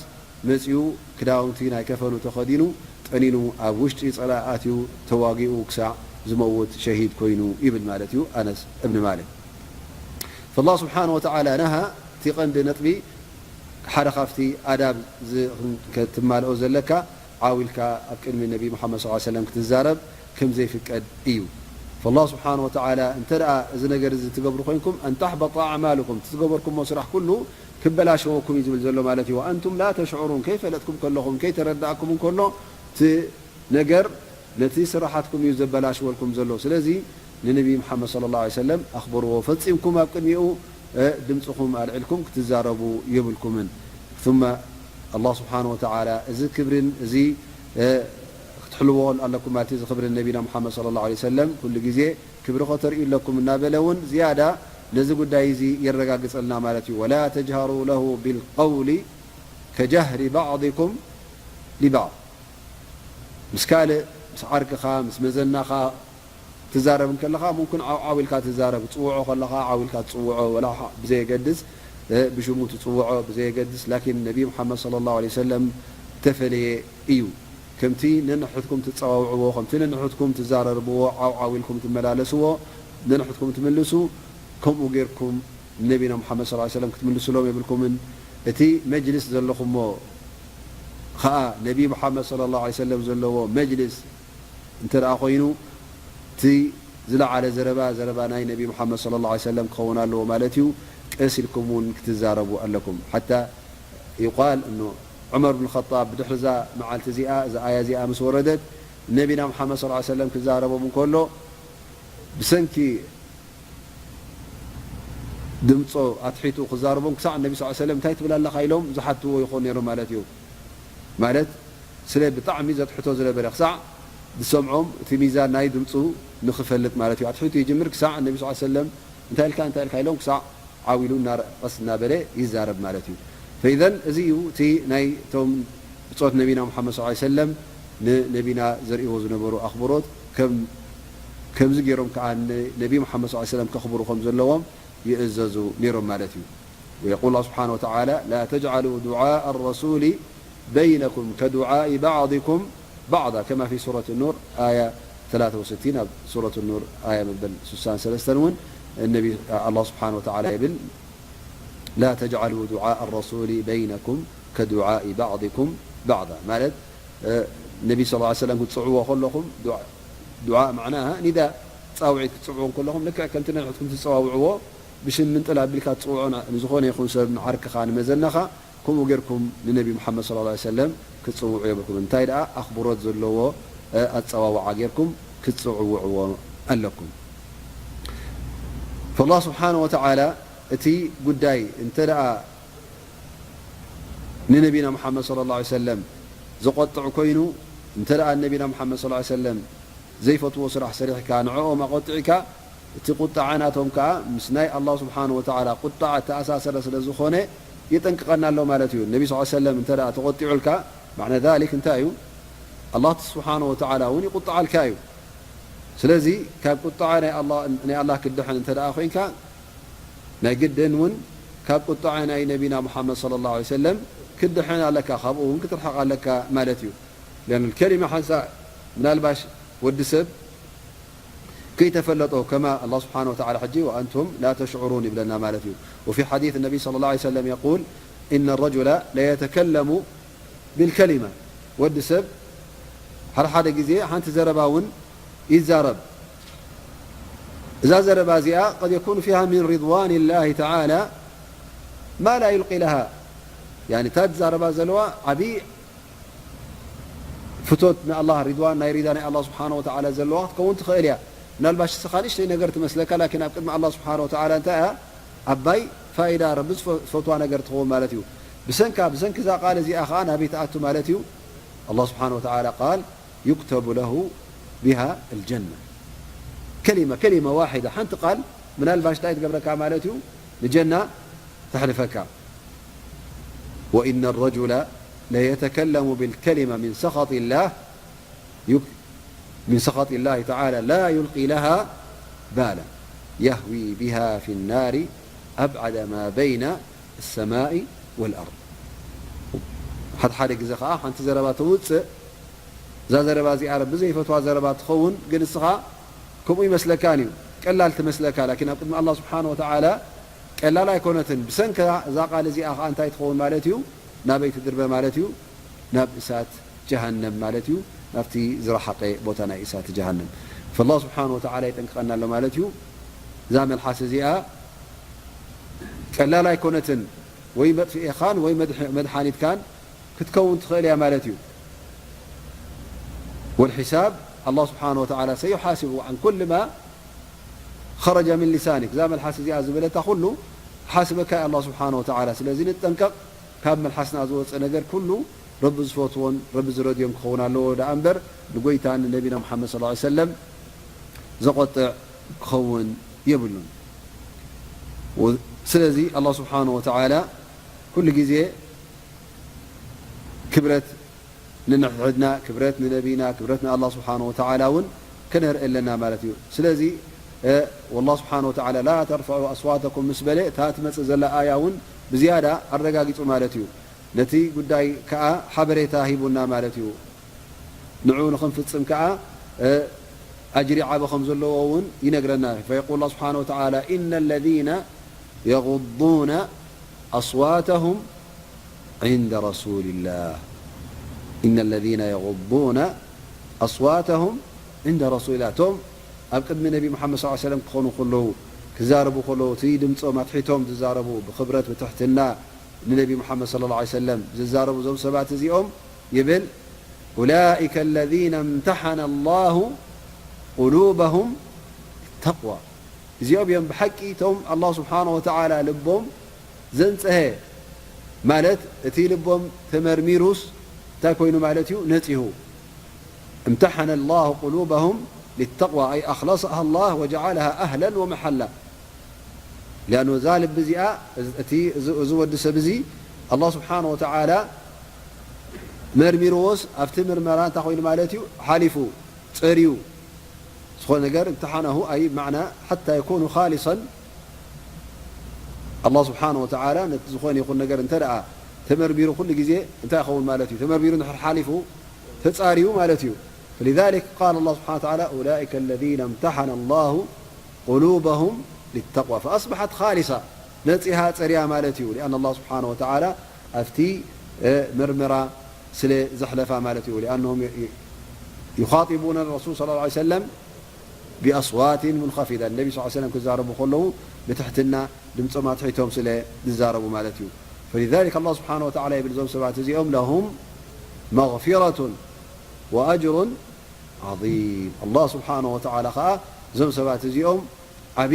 መጺኡ፣ ክዳውንቲ ናይ ከፈኑ ተኸዲኑ፣ ጠኒኑ ኣብ ውሽጢ ጸላኢ ኣትዩ፣ ተዋጊኡ ክሳዕ ዝመውት ሸሂድ ኮይኑ ይብል ማለት እዩ ኣነስ እብኒ ማሊክ። ፈላህ ስብሓን ወተዓላ ነሃ፣ እቲ ቀንዲ ነጥቢ ሓደ ካብቲ ኣዳብ ዝ-፣ ከትማልኦ ዘለካ ዓው ኢልካ ኣብ ቅድሚ ነቢ ሙሓመድ ሰለላሁ ዐለይሂ ወሰለም ክትዛረብ ከም ዘይፍቀድ እዩ። ፈላህ ስብሓን ወተዓላ እንተ ደኣ እዚ ነገር እዚ ትገብሩ ኮይንኩም፣ ኣን ተሕበጣ ኣዕማሉኩም፣ እቲ ዝገበርኩሞ ስራሕ ኩሉ ክበላሸወኩም እዩ ዝብል ዘሎ ማለት እዩ። ወኣንቱም ላ ተሽዑሩን፣ ከይፈለጥኩም ከለኹም፣ ከይተረዳእኩም እንከሎ፣ እቲ ነገር ነቲ ስራሓትኩም እዩ ዘበላሽወልኩም ዘሎ። ስለዚ ንነቢ ሙሓመድ ሰለላሁ ዐለይሂ ወሰለም ኣኽብርዎ፣ ፈጺምኩም ኣብ ቅድሚኡ፣ እ፣ ድምጽኹም ኣልዒልኩም ክትዛረቡ የብልኩምን። ثم ኣላህ ስብሓነ ወተዓላ እዚ ክብርን እዚ፣ እ፣ ክትሕልዎ ኣለኩም ማለት እዩ። እዚ ክብሪ ነቢና ሙሓመድ ሰለላሁ ዐለይሂ ወሰለም ኩሉ ግዜ ክብሪ ከተርእዩ ኣለኩም እናበለ እውን ዝያዳ ነዚ ጉዳይ እዚ የረጋግጸልና ማለት እዩ። ወላ ተጅሃሩ ለሁ ቢልቀውሊ ከጀህሪ ባዕድኩም ሊባዕድ። ምስ ካልእ፣ ምስ ዓርክኻ፣ ምስ መዘናኻ ትዛረብ እንከለኻ፣ ሙምክን ዓው ዓው ኢልካ ትዛረብ፣ ትጽውዖ ከለኻ ዓው ኢልካ ትጽውዖ፣ ወላ ብዘየገድስ፣ እ፣ ብሽሙ ትጽውዖ ብዘየገድስ፣ ላኪን ነቢ ሙሓመድ ሰለላሁ ዐለይሂ ወሰለም እተፈለየ እዩ። ከምቲ ነንሕድኩም ትጸዋውዕዎ፣ ከምቲ ነንሕድኩም ትዛረርብዎ፣ ዓው ዓው ኢልኩም ትመላለስዎ፣ ነንሕድኩም ትምልሱ፣ ከምኡ ጌርኩም ንነቢና ሙሓመድ ሰለላሁ ዐለይሂ ወሰለም ክትምልሱሎም የብልኩምን። እቲ መጅልስ ዘለኹሞ ኸኣ ነቢ ሙሓመድ ሰለላሁ ዐለይሂ ወሰለም ዘለዎ መጅልስ እንተ ደኣ ኮይኑ፣ እቲ ዝለዓለ ዘረባ፣ ዘረባ ናይ ነቢ ሙሓመድ ሰለላሁ ዐለይሂ ወሰለም ክኸውን ኣለዎ ማለት እዩ። ቀስ ኢልኩም እውን ክትዛረቡ ኣለኩም። ሓታ ዩቃል እኖ ዑመር ብን ኸጣብ ብድሕሪ እዛ መዓልቲ እዚኣ፣ እዛ ኣያ እዚኣ ምስ ወረደት፣ ነቢና ሙሓመድ ሰለላሁ ዐለይሂ ወሰለም ክዛረቦም እንከሎ፣ ብሰንኪ ድምጾ ኣትሒቱ ክዛረቦም ክሳዕ ነቢ ሰለላሁ ዐለይሂ ወሰለም እንታይ ትብል ኣለኻ ኢሎም ዝሓትዎ ይኾኑ ነይሮም ማለት እዩ። ማለት ስለ ብጣዕሚ ዘትሕቶ ዝነበረ ክሳዕ ዝሰምዖም እቲ ሚዛን ናይ ድምጹ ንኽፈልጥ ማለት እዩ። ኣትሒቱ ይጅምር ክሳዕ ነቢ ሰለላሁ ዐለይሂ ወሰለም እንታይ ኢልካ እንታይ ኢልካ ኢሎም ክሳዕ ዓው ኢሉ እናረ-፣ ቀስ እናበለ ይዛረብ ማለት እዩ። ፈኢዘን እዚ እዩ እቲ ናይ እቶም ብጾት ነቢና ሙሓመድ ሰለላሁ ዐለይሂ ወሰለም ንነቢና ዘርእይዎ ዝነበሩ ኣኽብሮት። ከም፣ ከምዚ ገይሮም ከኣ ንነቢ ሙሓመድ ሰለላሁ ዐለይሂ ወሰለም ከኽብሩ ከም ዘለዎም ይእዘዙ ነይሮም ማለት እዩ። ويقول الله سبحانه وتعالى: لا تجعلوا دعاء الرسول بينكم كدعاء بعضكم بعضا، كما في سورة النور آية ثلاثة وستين، ኣብ ሱረት ኑር ኣያ መበል ስሳን ሰለስተን እውን ነቢ፣ ኣላህ ስብሓን ወተዓላ ይብል፣ لا تجعلوا دعاء الرسول بينكم كدعاء بعضكم بعضا، ማለት፣ እ፣ ነቢ ሰለላሁ ዐለይሂ ወሰለም ክትጽዕዎ ከለኹም፣ ዱዓ፣ ዱዓ ማዕናሃ ኒዳ፣ ጻውዒት ክትጽዕዎ ከለኹም፣ ልክዕ ከምቲ ነንሕድኩም ትጸዋውዕዎ፣ ብሽም ምንጥል ኣቢልካ ትጽውዖ ን-፣ ንዝኾነ ይኹን ሰብ፣ ንዓርክኻ፣ ንመዘናኻ፣ ከምኡ ጌርኩም ንነቢ ሙሓመድ ሰለላሁ ዐለይሂ ወሰለም ክትጽውዑ የብልኩም። እንታይ ደኣ ኣኽብሮት ዘለዎ፣ እ፣ ኣጸዋውዓ ጌርኩም ክትጽውዕዎ ኣለኩም። ፈላህ ስብሓነ ወተዓላ እቲ ጉዳይ እንተ ደኣ ንነቢና ሙሓመድ ሰለላሁ ዐለይሂ ወሰለም ዘቖጥዕ ኮይኑ፣ እንተ ደኣ ንነቢና ሙሓመድ ሰለላሁ ዐለይሂ ወሰለም ዘይፈትዎ ስራሕ ሰሪሕካ፣ ንዕኦም ኣቖጢዕካ፣ እቲ ቁጣዓ ናቶም ከኣ ምስ ናይ ኣላህ ስብሓን ወተዓላ ቁጣዓ እተኣሳሰረ ስለ ዝኾነ፣ የጠንቅቐና ኣሎ ማለት እዩ። ነቢ ሰለላሁ ዐለይሂ ወሰለም እንተ ደኣ ተቖጢዑልካ፣ ማዕነ ዛሊክ እንታይ እዩ? ኣላህ ስብሓን ወተዓላ እውን ይቁጣዓልካ እዩ። ስለዚ ካብ ቁጣዓ ናይ ኣላህ፣ ናይ ኣላህ ክድሕን እንተ ደኣ ኮይንካ፣ ናይ ግድን እውን ካብ ቁጣዓ ናይ ነቢና ሙሓመድ ሰለላሁ ዐለይሂ ወሰለም ክትድሕን ኣለካ፣ ካብኡ እውን ክትርሕቕ ኣለካ ማለት እዩ። ሊኣን ከሊማ ሓንሳእ ምናልባሽ ወዲ ሰብ ከይተፈለጦ፣ ከማ ኣላህ ስብሓነ ወተዓላ ሕጂ ወኣንቱም ላ ተሽዑሩን ይብለና ማለት እዩ። ወፊ ሓዲስ ነቢ ሰለላሁ ዐለይሂ ወሰለም የቁል፣ ኢነ ረጁለ ለየተከለሙ ቢልከሊማ፣ ወዲ ሰብ ሓደ ሓደ ግዜ ሓንቲ ዘረባ እውን ይዛረብ። እዛ ዘረባ እዚኣ ቀድ የኩኑ ፊሃ ሚን ሪድዋን ላሂ ተዓላ ማ ላ ዩልቂ ለሃ። ያኒ እታ ዝዛረባ ዘለዋ ዓብዪ ፍቶት ንኣላህ፣ ሪድዋን፣ ናይ ሪዳ ናይ ኣላህ ስብሓነ ወተዓላ ዘለዋ ክትከውን ትኽእል እያ። ምናልባሽ ንስኻ ንእሽተይ ነገር ትመስለካ፣ ላኪን ኣብ ቅድሚ ኣላህ ስብሓነ ወተዓላ እንታይ እያ? ዓባይ ፋይዳ፣ ረቢ ዝፈ-፣ ዝፈትዋ ነገር ትኸውን ማለት እዩ። ብሰንካ፣ ብሰንኪ እዛ ቃል እዚኣ ኸዓ ናበይ ትኣቱ ማለት እዩ? ኣላህ ስብሓነ ወተዓላ ቃል ዩክተቡ ለሁ ቢሃ ኣልጀና። ከሊማ፣ ከሊማ ዋሒዳ፣ ሓንቲ ቃል ምናልባሽ እንታይ ትገብረካ ማለት እዩ? ንጀና ተሕልፈካ። ወኢነ ረጁለ ለየተከለሙ ቢልከሊማ ሚን ሰኸጢ ላህ፣ ዩክ-፣ ሚን ሰኸጢ ላሂ ተዓላ ላ ዩልቂ ለሃ ባላ የህዊ ቢሃ ፊ ናሪ ኣብዓደ ማ በይነ ሰማኢ ወልኣርድ። ሓደ ሓደ ግዜ ከዓ ሓንቲ ዘረባ ተውፅእ፣ እዛ ዘረባ እዚኣ ረቢ ዘይፈትዋ ዘረባ ትኸውን፣ ግን እስኻ ከምኡ ይመስለካን እዩ፣ ቀላል ትመስለካ። ላኪን ኣብ ቅድሚ ኣላህ ስብሓነ ወተዓላ ቀላል ኣይኮነትን። ብሰንካ እዛ ቃል እዚኣ ከዓ እንታይ ትኸውን ማለት እዩ? ናበይ ትድርበ ማለት እዩ? ናብ እሳት ጀሃነም ማለት እዩ፣ ናብቲ ዝረሓቐ ቦታ ናይ እሳት ጀሃነም። ፈላህ ስብሓነ ወተዓላ ይጠንቅቐና ኣሎ ማለት እዩ። እዛ መልሓስ እዚኣ ቀላል ኣይኮነትን፣ ወይ መጥፍኤኻን ወይ መድሕ-፣ መድሓኒትካን ክትከውን ትኽእል እያ ማለት እዩ። ወልሒሳብ ኣላህ ስብሓነ ወተዓላ ሰዩሓሲቡ ዓን ኩል ማ ኸረጀ ምን ሊሳኒክ፣ እዛ መልሓስ እዚኣ ዝበለታ ኩሉ ሓስበካ ኣላህ ስብሓነ ወተዓላ። ስለዚ ንጠንቀቕ፣ ካብ መልሓስና ዝወፀ ነገር ኩሉ ረቢ ዝፈትዎን ረቢ ዝረድዮን ክኸውን ኣለዎ ደኣ እምበር ንጎይታን ንነቢና ሙሓመድ ሰለላሁ ዐለይሂ ወሰለም ዘቆጥዕ ክኸውን የብሉን። ወ-፣ ስለዚ ኣላህ ስብሓነ ወተዓላ ኩሉ ግዜ ክብረት ንንሕድና፣ ክብረት ንነቢና፣ ክብረት ንኣላህ ስብሓነ ወተዓላ እውን ከነርኢ ኣለና ማለት እዩ። ስለዚ፣ እ፣ ወላህ ስብሓነ ወተዓላ ላ ተርፈዑ ኣስዋተኩም ምስ በለ፣ እታ ትመጽእ ዘላ ኣያ እውን ብዝያዳ ኣረጋጊጹ ማለት እዩ። ነቲ ጉዳይ ከኣ ሓበሬታ ሂቡና ማለት እዩ። ንዑ ንኽንፍጽም ከኣ፣ እ፣ ኣጅሪ ዓቢ ከም ዘለዎ እውን ይነግረና። ፈየቁል ኣላህ ስብሓነ ወተዓላ፣ ኢነ ለዚነ የጉዱነ ኣስዋተሁም ዒንደ ረሱሊላህ። ኢነ ለዚነ የጉዱነ ኣስዋተሁም ዒንደ ረሱሊላህ። እቶም ኣብ ቅድሚ ነቢ ሙሓመድ ሰለላሁ ዐለይሂ ወሰለም ክኾኑ ከለዉ፣ ክዛረቡ ከለዉ፣ እቲ ድምጾም ኣትሒቶም ዝዛረቡ፣ ብኽብረት፣ ብትሕትና ንነቢ ሙሓመድ ሰለላሁ ዐለይሂ ወሰለም ዝዛረቡ እዞም ሰባት እዚኦም ይብል፣ ኡላኢከ ለዚነ እምተሐነ ላሁ ቁሉበሁም ሊተቅዋ። እዚኦም እዮም ብሓቂ እቶም ኣላህ ስብሓነ ወተዓላ ልቦም ዘንጸሀ፣ ማለት እቲ ልቦም ተመርሚሩስ እንታይ ኮይኑ ማለት እዩ? ነጺሁ። እምተሐነ ላሁ ቁሉበሁም ሊተቅዋ፣ ኣይ ኣኽለሰሃ ላህ ወጀዓለሃ ኣህለን ወመሐላ። ሊኣኑ እዛ ልቢ እዚኣ፣ እቲ፣ እዚ፣ እዚ ወዲ ሰብ እዚ ኣላህ ስብሓነ ወተዓላ መርሚርዎስ፣ ኣብቲ ምርመራ እንታይ ኮይኑ ማለት እዩ? ሓሊፉ፣ ጸርዩ። ዝኾነ ነገር እምተሓነሁ፣ ኣይ ብማዕና ሓታ የኩኑ ኻሊሰን፣ ኣላህ ስብሓነ ወተዓላ ነቲ ዝኾነ ይኹን ነገር እንተ ደኣ ተመርሚሩ ኩሉ ግዜ እንታይ ይኸውን ማለት እዩ? ተመርሚሩ እንድሕር ሓሊፉ፣ ተጻርዩ ማለት እዩ። فلذلك قال الله سبحانه وتعالى أولئك الذين امتحن الله قلوبهم للتقوى فأصبحت خالصة، ነጺሃ ጸርያ ማለት እዩ። لأن الله سبحانه وتعالى ኣብቲ፣ እ፣ ምርመራ ስለ ዘሕለፋ ማለት እዩ። لأنهم ي-، ي-، يخاطبون الرسول صلى الله عليه وسلم بأصوات منخفضة، ነቢ صلى الله عليه وسلم ክዛረቡ ከለዉ ብትሕትና ድምጾም ኣትሒቶም ስለ ዝዛረቡ ማለት እዩ። فلذلك الله سبحانه وتعالى ይብል፣ እዞም ሰባት እዚኦም لهم مغفرة وأجر عظيم። ኣላህ ስብሓነ ወተዓላ ኸዓ እዞም ሰባት እዚኦም ዓብዪ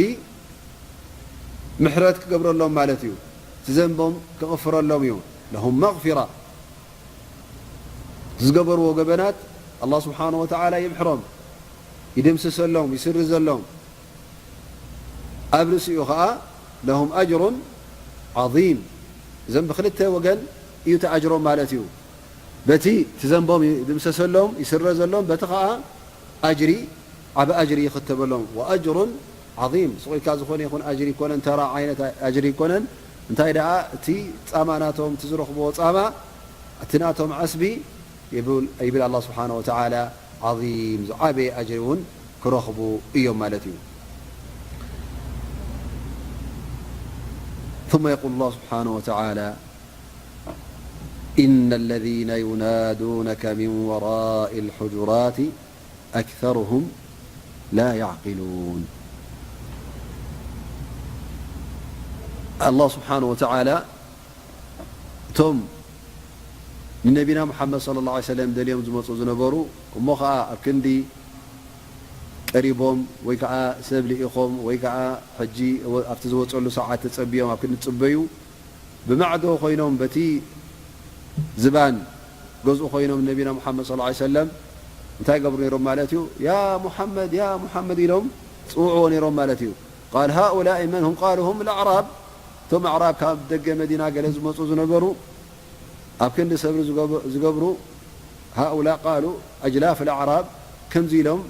ምሕረት ክገብረሎም ማለት እዩ። እቲ ዘንቦም ክቕፍረሎም እዩ። ለሁም መግፊራ፣ ዝገበርዎ ገበናት ኣላህ ስብሓነ ወተዓላ ይምሕሮም፣ ይደምስሰሎም፣ ይስርዘሎም። ኣብ ርእሲኡ ኸዓ ለሁም ኣጅሩን ዓዚም። እዞም ብክልተ ወገን እዩ እቲ ኣጅሮም ማለት እዩ። በቲ እቲ ዘንቦም ይድምሰሰሎም፣ ይስረዘሎም፣ በቲ ኸዓ ኣጅሪ፣ ዓቢ ኣጅሪ ይኽተበሎም። ወኣጅሩን ዓዚም፣ ስቕ ኢልካ ዝኾነ ይኹን ኣጅሪ ይኮነን፣ ተራ ዓይነት ኣጅሪ ይኮነን። እንታይ ደኣ እቲ ጻማ ናቶም፣ እቲ ዝረኽብዎ ጻማ፣ እቲ ናቶም ዓስቢ ይብል፣ ይብል ኣላህ ስብሓነ ወተዓላ፣ ዓዚም፣ ዝዓበየ ኣጅሪ እውን ክረኽቡ እዮም ማለት እዩ። ثم يقول الله سبحانه وتعالى، إن الذين ينادونك من وراء الحجرات أكثرهم لا يعقلون። ኣላህ ስብሓነ ወተዓላ እቶም ንነቢና ሙሓመድ ሰለላሁ ዐለይሂ ወሰለም ደልዮም ዝመፁ ዝነበሩ፣ እሞ ኸዓ ኣብ ክንዲ ቀሪቦም ወይ ከዓ ሰብ ልኢኾም ወይ ከዓ ሕጂ ኣብቲ ዝወፀሉ ሰዓት ተፀቢዮም ኣብ ክንዲ ዝፅበዩ፣ ብማዕዶ ኮይኖም በቲ ዝባን ገዝኡ ኮይኖም ነቢና ሙሓመድ ሰለላሁ ዐለይሂ ወሰለም እንታይ ይገብሩ ነይሮም ማለት እዩ? ያ ሙሓመድ፣ ያ ሙሓመድ ኢሎም ፅውዕዎ ነይሮም ማለት እዩ። ቃል ሃኡላኢ መን ሁም? ቃሉ ሁም ልኣዕራብ። እቶም ኣዕራብ ካብ ደገ መዲና ገለ ዝመፁ ዝነበሩ ኣብ ክንዲ ሰብሪ ዝገብ-፣ ዝገብሩ፣ ሃኡላ ቃሉ ኣጅላፍ ልኣዕራብ ከምዚ ኢሎም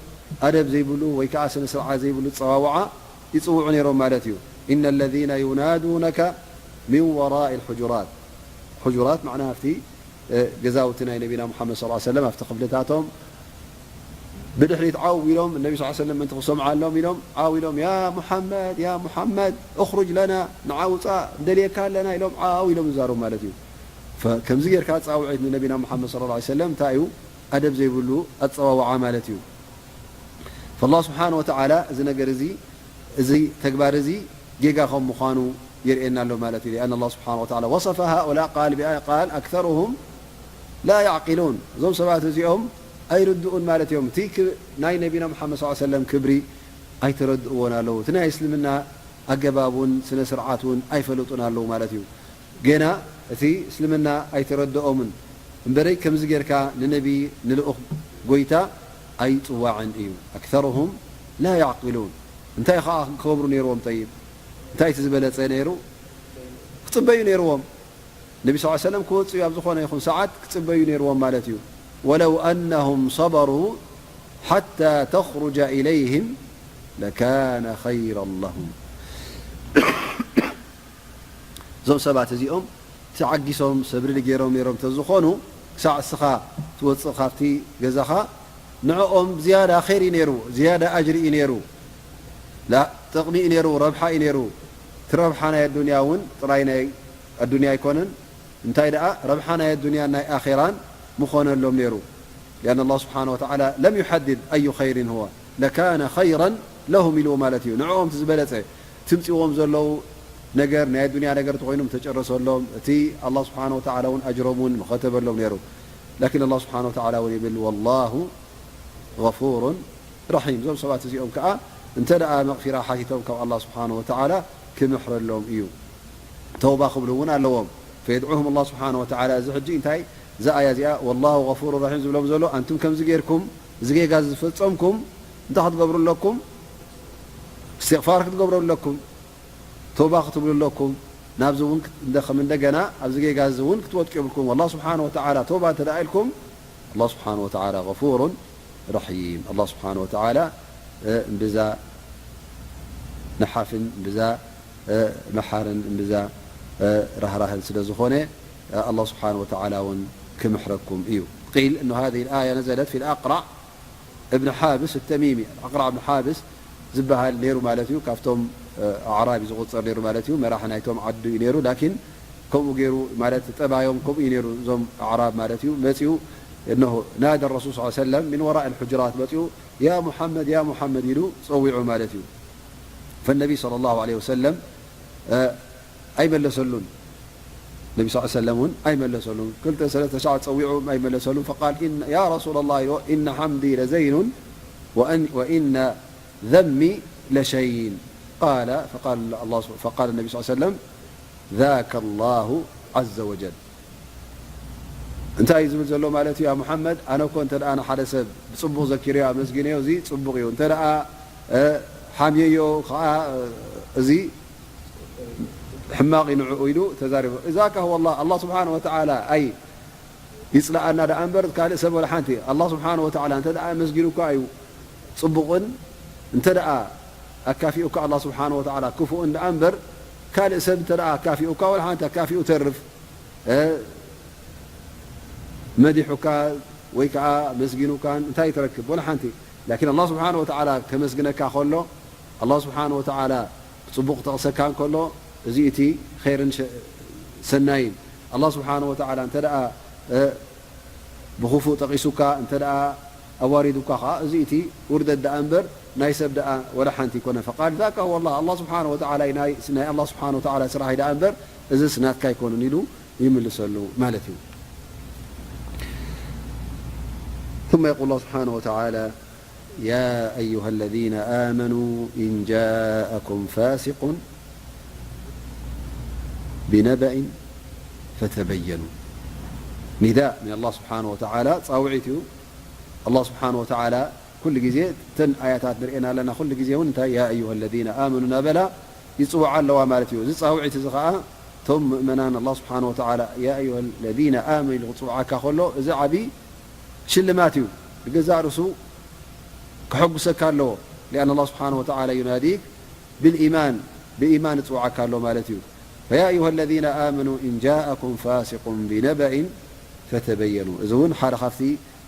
ኣደብ ዘይብሉ ወይ ከዓ ስነ ስርዓት ዘይብሉ ጸዋውዓ ይጽውዑ ነይሮም ማለት እዩ። إن الذين ينادونك من وراء الحجرات. ሕጁራት ማዕና ኣብቲ ገዛውቲ ናይ ነቢና ሙሓመድ ሰለላሁ ዐለይሂ ወሰለም ኣብቲ ክፍልታቶም ብድሕሪት ዓው ኢሎም ነቢ ሰለላሁ ዐለይሂ ወሰለም ምእንቲ ክሰምዓሎም ኢሎም ዓው ኢሎም ያ ሙሓመድ ያ ሙሓመድ እኽሩጅ ለና ንዓ ውፃእ እንደልየካ ኣለና ኢሎም ዓው ኢሎም ይዛረቡ ማለት እዩ። ከምዚ ጌርካ ፃውዒት ንነቢና ሙሓመድ ሰለላሁ ዐለይሂ ወሰለም እንታይ እዩ? ኣደብ ዘይብሉ ኣፀዋውዓ ማለት እዩ። ፈላህ ስብሓን ወተዓላ እዚ ነገር እዚ እዚ ተግባር እዚ ጌጋ ከም ምዃኑ የርእየና ኣሎ ማለት እዩ። لأن الله سبحانه وتعالى وصف هؤلاء قال بآية قال أكثرهم لا يعقلون እዞም ሰባት እዚኦም ኣይርድኡን ማለት እዮም። እቲ ናይ ነቢና ሙሓመድ ሰለላሁ ዐለይሂ ወሰለም ክብሪ ኣይተረድእዎን ኣለዉ። እቲ ናይ እስልምና ኣገባቡን ስነ ስርዓት እውን ኣይፈልጡን ኣለዉ ማለት እዩ። ገና እቲ እስልምና ኣይተረድኦምን እምበረይ ከምዚ ጌርካ ንነቢ ንልኡኽ ጎይታ ኣይጽዋዕን እዩ። ኣክተርሁም ላ ያዕቂሉን። እንታይ ኸዓ ክገብሩ ነይርዎም? ጠይብ እንታይ እቲ ዝበለጸ ነይሩ? ክጽበዩ ነይርዎም። ነቢ ስ ሰለም ክወፅኡ ኣብ ዝኾነ ይኹን ሰዓት ክጽበዩ ነይርዎም ማለት እዩ። ወለው ኣነሁም ሰበሩ ሓታ ተኽሩጃ ኢለይህም ለካነ ኸይረን ለሁም። እዞም ሰባት እዚኦም ተዓጊሶም ሰብሪ ገይሮም ነይሮም ተዝኾኑ ክሳዕ እስኻ ትወፅእ ካብቲ ገዛኻ ንዕኦም ዝያዳ ኸይር እዩ ነይሩ፣ ዝያዳ ኣጅሪ እዩ ነይሩ፣ ላ ጥቕሚ እዩ ነይሩ፣ ረብሓ እዩ ነይሩ። እቲ ረብሓ ናይ ኣዱንያ እውን ጥራይ ናይ ኣዱንያ ኣይኮነን። እንታይ ደኣ ረብሓ ናይ ኣዱንያን ናይ ኣኼራን ምኾነሎም ነይሩ። لأن الله سبحانه وتعالى لم يحدد أي خير هو لكان خيرا لهم ኢልዎ ማለት እዩ። ንዕኦም እቲ ዝበለጸ ትምጽዎም ዘለዉ ነገር ናይ ኣዱንያ ነገር ተኾይኑ ምተጨረሰሎም እቲ ኣላህ ስብሓን ወተዓላ እውን ኣጅሮም እውን ምኸተበሎም ነይሩ። ላኪን ኣላህ ስብሓን ወተዓላ እውን ይብል ወላሁ ገፉሩን ረሒም። እዞም ሰባት እዚኦም ከዓ እንተ ደኣ መቕፊራ ሓቲቶም ካብ ኣላህ ስብሓን ወተዓላ ክምሕረሎም እዩ። ተውባ ክብሉ እውን ኣለዎም። ፈየድዑሁም ኣላህ ስብሓን ወተዓላ እዚ ሕጂ እንታይ እዛ ኣያ እዚኣ ወላሁ ገፉሩ ረሒም ዝብሎም ዘሎ ኣንቱም ከምዚ ጌርኩም እዚ ጌጋ ዝፈጸምኩም እንታይ ክትገብሩ ኣለኩም? እስትቕፋር ክትገብሩ ኣለኩም። ተውባ ክትብሉ ኣለኩም። ናብዚ እውን ከም እንደገና ኣብዚ ጌጋ እዚ እውን ክትወድቁ የብልኩም። ኣላህ ስብሓን ወተዓላ ተውባ እንተ ደኣ ኢልኩም ኣላህ ስብሓን ወተዓላ ገፉሩን ረሒም። ኣላህ ስብሓን ወተዓላ እምብዛ ነሓፍን እምብዛ መሓርን እምብዛ ራህራህን ስለ ዝኾነ ኣላህ ስብሓን ወተዓላ እውን ክምሕረኩም እዩ። ቂል እኖ ሃذه الآية نزلت في الأقرع እብን ሓብስ ተሚሚ ኣቅራዕ እብን ሓብስ ዝበሃል ነይሩ ማለት እዩ። ካብቶም ኣዕራቢ ዝቁፀር ነይሩ ማለት እዩ። መራሒ ናይቶም ዓዱ እዩ ነይሩ። ላኪን ከምኡ ገይሩ ማለት ጠባዮም ከምኡ እዩ ነይሩ። እዞም ኣዕራብ ማለት እዩ መፂኡ እነሆ ናደ ረሱል ስ ሰለም ሚን ወራእ ልሑጅራት መፂኡ ያ ሙሓመድ ያ ሙሓመድ ኢሉ ፀዊዑ ማለት እዩ። ፈነቢ صلى الله عليه وسلم ኣይመለሰሉን። ነቢ ስ ሰለም እውን ኣይመለሰሉን። ክልተ ሰለስተ ሻዕ ፀዊዑ ኣይመለሰሉን። ፈቃል ያ ረሱላ ላህ ኢልዎ፣ ኢነ ሓምዲ ለዘይኑን ወኢነ ዘሚ ለሸይን። ቃለ ፈቃል ነቢ ስ ሰለም ዛከ ላሁ ዓዘ ወጀል። እንታይ እዩ ዝብል ዘሎ ማለት እዩ? ያ ሙሓመድ ኣነ እኮ እንተ ደኣ ንሓደ ሰብ ብፅቡቕ ዘኪረዮ ኣመስጊነዮ እዚ ፅቡቕ እዩ። እንተ ደኣ ሓምየዮ ከዓ እዚ ሕማቕ እዩ ንዕኡ ኢሉ ተዛሪቡ። እዛ ካህወላ ኣላህ ስብሓን ወተዓላ ኣይ ይፅልኣና ደኣ እምበር ካልእ ሰብ ወላ ሓንቲ ኣላህ ስብሓን ወተዓላ እንተ ደኣ ኣመስጊኑካ እዩ ፅቡቕን እንተ ደኣ ኣካፊኡካ ኣላህ ስብሓን ወተዓላ ክፉእን ደኣ እምበር ካልእ ሰብ እንተ ደኣ ኣካፊኡካ ወላ ሓንቲ ኣካፊኡ ተርፍ መዲሑካ ወይ ከዓ ኣመስጊኑካን እንታይ ትረክብ ወላ ሓንቲ። ላኪን ኣላህ ስብሓን ወተዓላ ከመስግነካ ከሎ ኣላህ ስብሓን ወተዓላ ብፅቡቕ ክጠቕሰካ እንከሎ እዚ እቲ ኸይርን ሰናይን። ኣላህ ስብሓን ወተዓላ እንተ ደኣ ብኽፉእ ጠቒሱካ እንተ ደኣ ኣዋሪዱካ ከዓ እዚ እቲ ውርደት ደኣ እምበር ናይ ሰብ ደኣ ወላ ሓንቲ ይኮነ። ፈቃል ዛካ ወላ ኣላህ ስብሓን ወተዓላ ናይ ኣላህ ስብሓን ወተዓላ ስራሕ ደኣ እምበር እዝስ ናትካ ኣይኮነን ኢሉ ይምልሰሉ ማለት እዩ። ثم يقول الله سبحانه وتعالى يا أيها الذين آمنوا إن جاءكم فاسق بنبأ فتبينوا نداء من الله سبحانه وتعالى ፃውዒት እዩ። ኣላህ ስብሓን ወተዓላ ኩሉ ግዜ እተን ኣያታት ንርእየና ኣለና። ኩሉ ግዜ እውን እንታይ ያ ኣዩሃ ለዚነ ኣመኑ እናበላ ይፅውዓ ኣለዋ ማለት እዩ። እዚ ፃውዒት እዚ ከዓ እቶም ምእመናን ኣላህ ስብሓን ወተዓላ ያ ኣዩሃ ለዚነ ኣመኑ ኢሉ ክፅውዓካ ከሎ እዚ ዓብዪ ሽልማት እዩ። ብገዛእ ርእሱ ክሐጉሰካ ኣለዎ። لأن الله سبحانه وتعالى يناديك بالإيمان، ብኢማን እጽውዓካ ኣሎ ማለት እዩ። فيا أيها الذين آمنوا إن جاءكم فاسق بنبأ فتبينوا። እዚ እውን ሓደ ካብቲ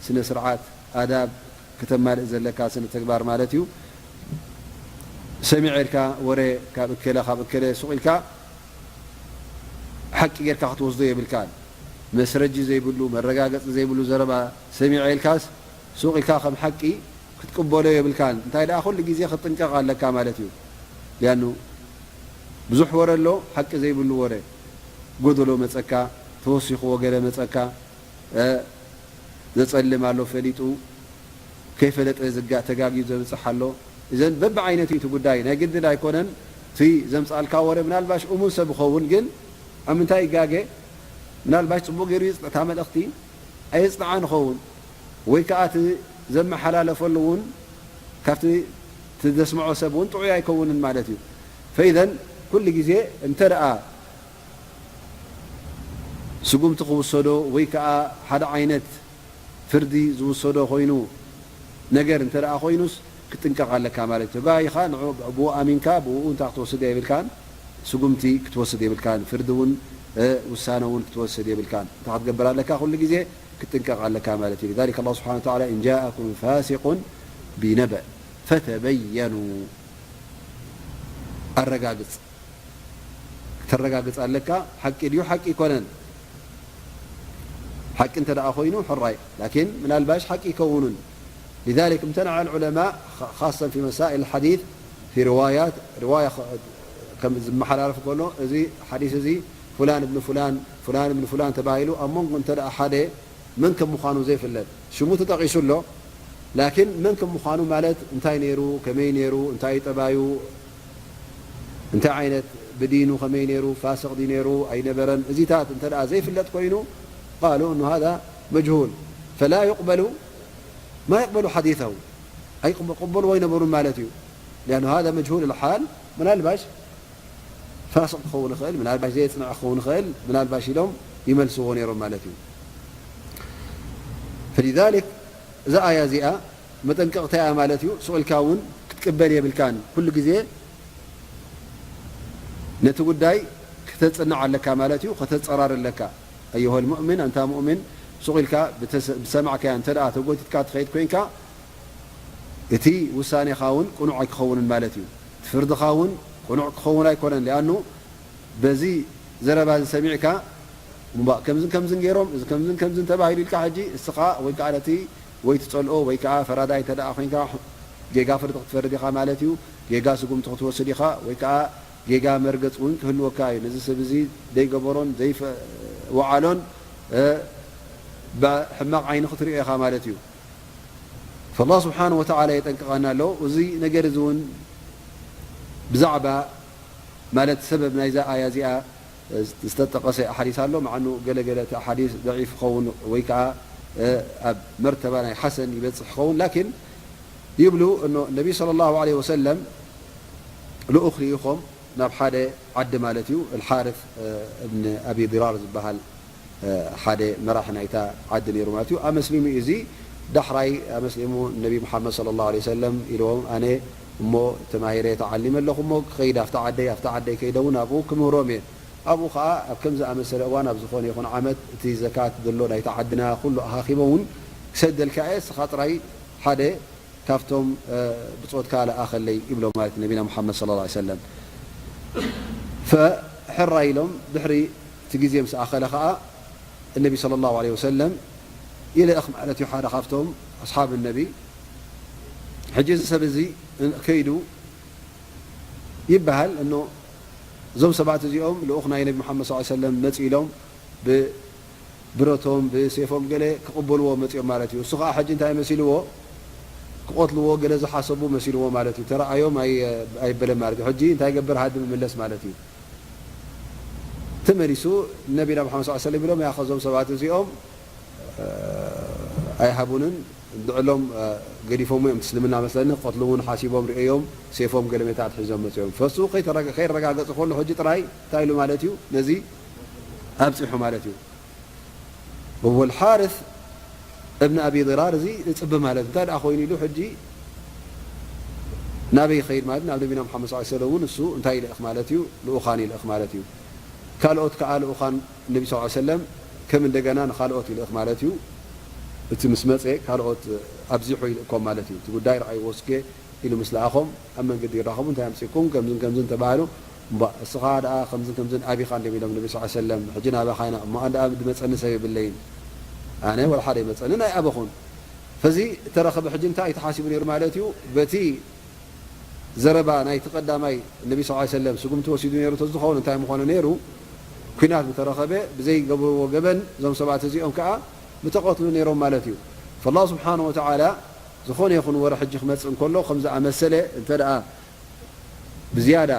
ስነ ስርዓት ኣዳብ ከተማልእ ዘለካ ስነ ተግባር ማለት እዩ። ሰሚዐ ኢልካ ወረ ካብ እከለ ካብ እከለ ሱቕ ኢልካ ሓቂ ጌርካ ክትወስዶ የብልካን። መስረጂ ዘይብሉ፣ መረጋገጺ ዘይብሉ ዘረባ ሰሚዐ ኢልካስ ሱቕ ኢልካ ከም ሓቂ ክትቅበሎ የብልካን። እንታይ ደኣ ኩሉ ግዜ ክትጥንቀቕ ኣለካ ማለት እዩ። ሊኣኑ ብዙሕ ወረ ኣሎ፣ ሓቂ ዘይብሉ ወረ። ጎደሎ መጸካ፣ ተወሲኽዎ ገለ መጸካ፣ እ፣ ዘጸልም ኣሎ ፈሊጡ፣ ከይፈለጠ ዝጋ-፣ ተጋግዩ ዘብጽሕ ኣሎ። እዘን በብዓይነቱ እዩ እቲ ጉዳይ። ናይ ግድን ኣይኮነን እቲ ዘምጽኣልካ ወረ፣ ምናልባሽ እሙን ሰብ ይኸውን፣ ግን ኣብ ምንታይ ይጋገ? ምናልባሽ ጽቡቕ ገይሩ ይጽ-፣ እታ መልእኽቲ ኣየጽንዓን ይኸውን፣ ወይ ከኣ እቲ ዘመሓላለፈሉ እውን ካብቲ እቲ ዘስምዖ ሰብ እውን ጥዑይ ኣይከውንን ማለት እዩ። ፈኢዘን ኩሉ ግዜ እንተ ደኣ ስጉምቲ ክውሰዶ ወይ ከኣ ሓደ ዓይነት ፍርዲ ዝውሰዶ ኮይኑ ነገር እንተ ደኣ ኮይኑስ፣ ክትጥንቀቕ ኣለካ ማለት እዩ። ተጋይኻ ንዑ ብኡ ኣሚንካ ብኡ እንታይ ክትወስድ የብልካን። ስጉምቲ ክትወስድ የብልካን። ፍርዲ እውን፣ እ፣ ውሳነ እውን ክትወስድ የብልካን። እንታይ ክትገብር ኣለካ? ኩሉ ግዜ ክትጥንቀቕ ኣለካ ማለት እዩ። لذلك الله سبحانه وتعالى إن جاءكم فاسق بنبأ فتبينوا، ኣረጋግጽ። ክተረጋግጽ ኣለካ። ሓቂ ድዩ ሓቂ ኣይኮነን? ሓቂ እንተ ደኣ ኮይኑ ሕራይ፣ ላኪን ምናልባሽ ሓቂ ይከውኑን። لذلك امتنع العلماء خاصة في مسائل الحديث في روايات، رواية ከም ዝመሓላለፍ ከሎ እዚ ሓዲስ እዚ ፍላን እብን ፍላን፣ ፍላን እብን ፍላን ተባሂሉ ኣብ መንጎ እንተ ደኣ ሓደ መን ከም ምዃኑ ዘይፍለጥ ሽሙ ተጠቒሱ ኣሎ። ላኪን መን ከም ምዃኑ ማለት እንታይ ነይሩ፣ ከመይ ነይሩ፣ እንታይ እዩ ጠባዩ፣ እንታይ ዓይነት ብዲኑ ከመይ ነይሩ፣ ፋስቕ ድዩ ነይሩ ኣይነበረን፣ እዚታት እንተ ደኣ ዘይፍለጥ ኮይኑ قالوا أنه هذا مجهول فلا يقبل، ما يقبل حديثه، ኣይቅበ-፣ ቅበልዎ ኣይነበሩን ማለት እዩ። لأنه هذا مجهول الحال ምናልባሽ ፋስቕ ክኸውን ይኽእል፣ ምናልባሽ ዘየጽንዕ ክኸውን ይኽእል፣ ምናልባሽ ኢሎም ይመልስዎ ነይሮም ማለት እዩ። فلذلك እዛ ኣያ እዚኣ መጠንቀቕታ እያ ማለት እዩ። ሱቕ ኢልካ እውን ክትቅበል የብልካን። ኩሉ ግዜ ነቲ ጉዳይ ከተጽንዕ ኣለካ ማለት እዩ፣ ከተጸራር ኣለካ። أيها المؤمن፣ ኣንታ ሙእሚን፣ ሱቕ ኢልካ ብተሰ-፣ ብሰማዕካያ እንተ ደኣ ተጎቲትካ ትኸይድ ኮይንካ፣ እቲ ውሳኔኻ እውን ቅኑዕ ኣይክኸውንን ማለት እዩ። እቲ ፍርድኻ እውን ቅኑዕ ክኸውን ኣይኮነን። ሊኣኑ በዚ ዘረባ እዚ ሰሚዕካ፣ እምቧእ፣ ከምዝን ከምዝን ገይሮም፣ እዚ ከምዝን ከምዝን ተባሂሉ ኢልካ፣ ሕጂ እስኻ ወይ ከዓ ነቲ ወይ ትጸልኦ ወይ ከዓ ፈራዳይ እንተ ደኣ ኮይንካ፣ ጌጋ ፍርዲ ክትፈርድ ኢኻ ማለት እዩ። ጌጋ ስጉምቲ ክትወስድ ኢኻ፣ ወይ ከዓ ጌጋ መርገጽ እውን ክህልወካ እዩ። ነዚ ሰብ እዚ ዘይገበሮን ዘይፈ-፣ ወዓሎን፣ እ፣ ብሕማቕ ዓይኒ ክትሪኦ ኢኻ ማለት እዩ። فالله سبحانه وتعالى የጠንቅቐና ኣሎ። እዚ ነገር እዚ እውን ብዛዕባ ማለት ሰበብ ናይዛ ኣያ እዚኣ ዝተጠቐሰ ኣሓዲስ ኣሎ። መዓኑ ገለገለ እቲ ኣሓዲስ ደዒፍ ይኸውን ወይ ከዓ፣ እ፣ ኣብ መርተባ ናይ ሓሰን ይበጽሕ ይኸውን። ላኪን ይብሉ እኖ ነቢ صلى الله عليه وسلم ልኡኽ ልኢኾም ናብ ሓደ ዓዲ ማለት እዩ። الحارث እብን ኣቢ ዲራር ዝበሃል ሓደ መራሒ ናይታ ዓዲ ነይሩ ማለት እዩ። ኣመስሊሙ እዩ። እዚ ዳሕራይ ኣመስሊሙ ነቢ ሙሓመድ صلى الله عليه وسلم ኢልዎም፣ ኣነ እሞ ተማሂረ ተዓሊመ ኣለኹ እሞ ክኸይድ ኣብታ ዓደይ፣ ኣብታ ዓደይ ከይደ እውን ኣብኡ ክምህሮም እየ። ኣብኡ ከዓ ኣብ ከም ዝኣመሰለ እዋን ኣብ ዝኾነ ይኹን ዓመት እቲ ዘካት ዘሎ ናይታ ዓድና ኩሉ ኣኻኺበ እውን ክሰደልካ እየ፣ እስኻ ጥራይ ሓደ ካብቶም ብጾትካ ለኣኸለይ ይብሎ ማለት ነቢና ሙሓመድ صلى الله عليه وسلم። ፈሕራይ ኢሎም ድሕሪ እቲ ግዜ ምስ ኣኸለ ኸዓ እነቢ صلى الله عليه وسلم ይልእኽ ማለት እዩ ሓደ ካብቶም ኣስሓብ ነቢ። ሕጂ እዚ ሰብ እዚ ከይዱ ይበሃል እኖ እዞም ሰባት እዚኦም ልኡኽ ናይ ነቢ ሙሓመድ صلى الله عليه وسلم መጽኡ ኢሎም ብ ብረቶም ብሴፎም ገለ ክቕበልዎ መጺኦም ማለት እዩ። እሱ ኸዓ ሕጂ እንታይ መሲልዎ? ክቐትልዎ ገለ ዝሓሰቡ መሲልዎ ማለት እዩ። ተረኣዮም ኣይ-፣ ኣይበለን ማለት እዩ። ሕጂ እንታይ ገብር? ሃድም ይምለስ ማለት እዩ። ተመሊሱ ነቢና ሙሓመድ صلى الله عليه وسلم ኢሎም፣ ያኸ እዞም ሰባት እዚኦም፣ እ፣ ኣይሃቡንን፣ እንድዕሎም፣ እ፣ ገዲፎም እዮም፣ እስልምና መስለኒ፣ ክቐትሉ እውን ሓሲቦም ርእዮም፣ ሴፎም ገለ ሜታት ሒዞም መጺኦም። ፈሱ ከይተረጋ-፣ ከይረጋገጹ ከሎ ሕጂ ጥራይ እንታይ ኢሉ ማለት እዩ? ነዚ ኣብጺሑ ማለት እዩ። ወልሓርስ እብን ኣቢ ዲራር እዚ ንጽቢ ማለት እንታይ ደኣ ኮይኑ ኢሉ ሕጂ ናበይ ይኸይድ ማለት ናብ ነቢና መሓመድ ሰለላሁ ዐለይሂ ወሰለም እውን እሱ እንታይ ይልእኽ ማለት እዩ? ልኡኻን ይልእኽ ማለት እዩ። ካልኦት ከኣ ልኡኻን ነቢ ሰለላሁ ዐለይሂ ወሰለም ከም እንደገና ንኻልኦት ይልእኽ ማለት እዩ። እቲ ምስ መጸ ካልኦት ኣብዚሑ ይልእኮም ማለት እዩ። እቲ ጉዳይ ረኣይዎ እስከ ኢሉ ምስ ለኣኾም ኣብ መንገዲ ይራኸቡ፣ እንታይ ኣምጺእኩም ከምዝን ከምዝን ተባህሉ። እምባ እስኻ ደኣ ከምዝን ከምዝን ኣቢኻ እንዲም ኢሎም ነቢ ሰለላሁ ዐለይሂ ወሰለም። ሕጂ ናባኻ ኢና እሞ ኣነ ደኣ ዝመጸኒ ሰብ የብለይን፣ ኣነ ወላ ሓደ ይመጸኒ ናይ ኣበኹን። ፈዚ እተረኸበ ሕጂ እንታይ እዩ ተሓሲቡ ነይሩ ማለት እዩ? በቲ ዘረባ ናይቲ ቀዳማይ ነቢ ሰለላሁ ዐለይሂ ወሰለም ስጉምቲ ወሲዱ ነይሩ ተዝኸውን እንታይ ምኾነ ነይሩ? ኲናት ምተረኸበ ብዘይገብርዎ ገበን እዞም ሰባት እዚኦም ከኣ ምተቐትሉ ነይሮም ማለት እዩ። ፈላሁ ስብሓነ ወተዓላ ዝኾነ ይኹን ወረ ሕጂ ክመጽእ እንከሎ ከም ዝኣመሰለ እንተ ደኣ ብዝያዳ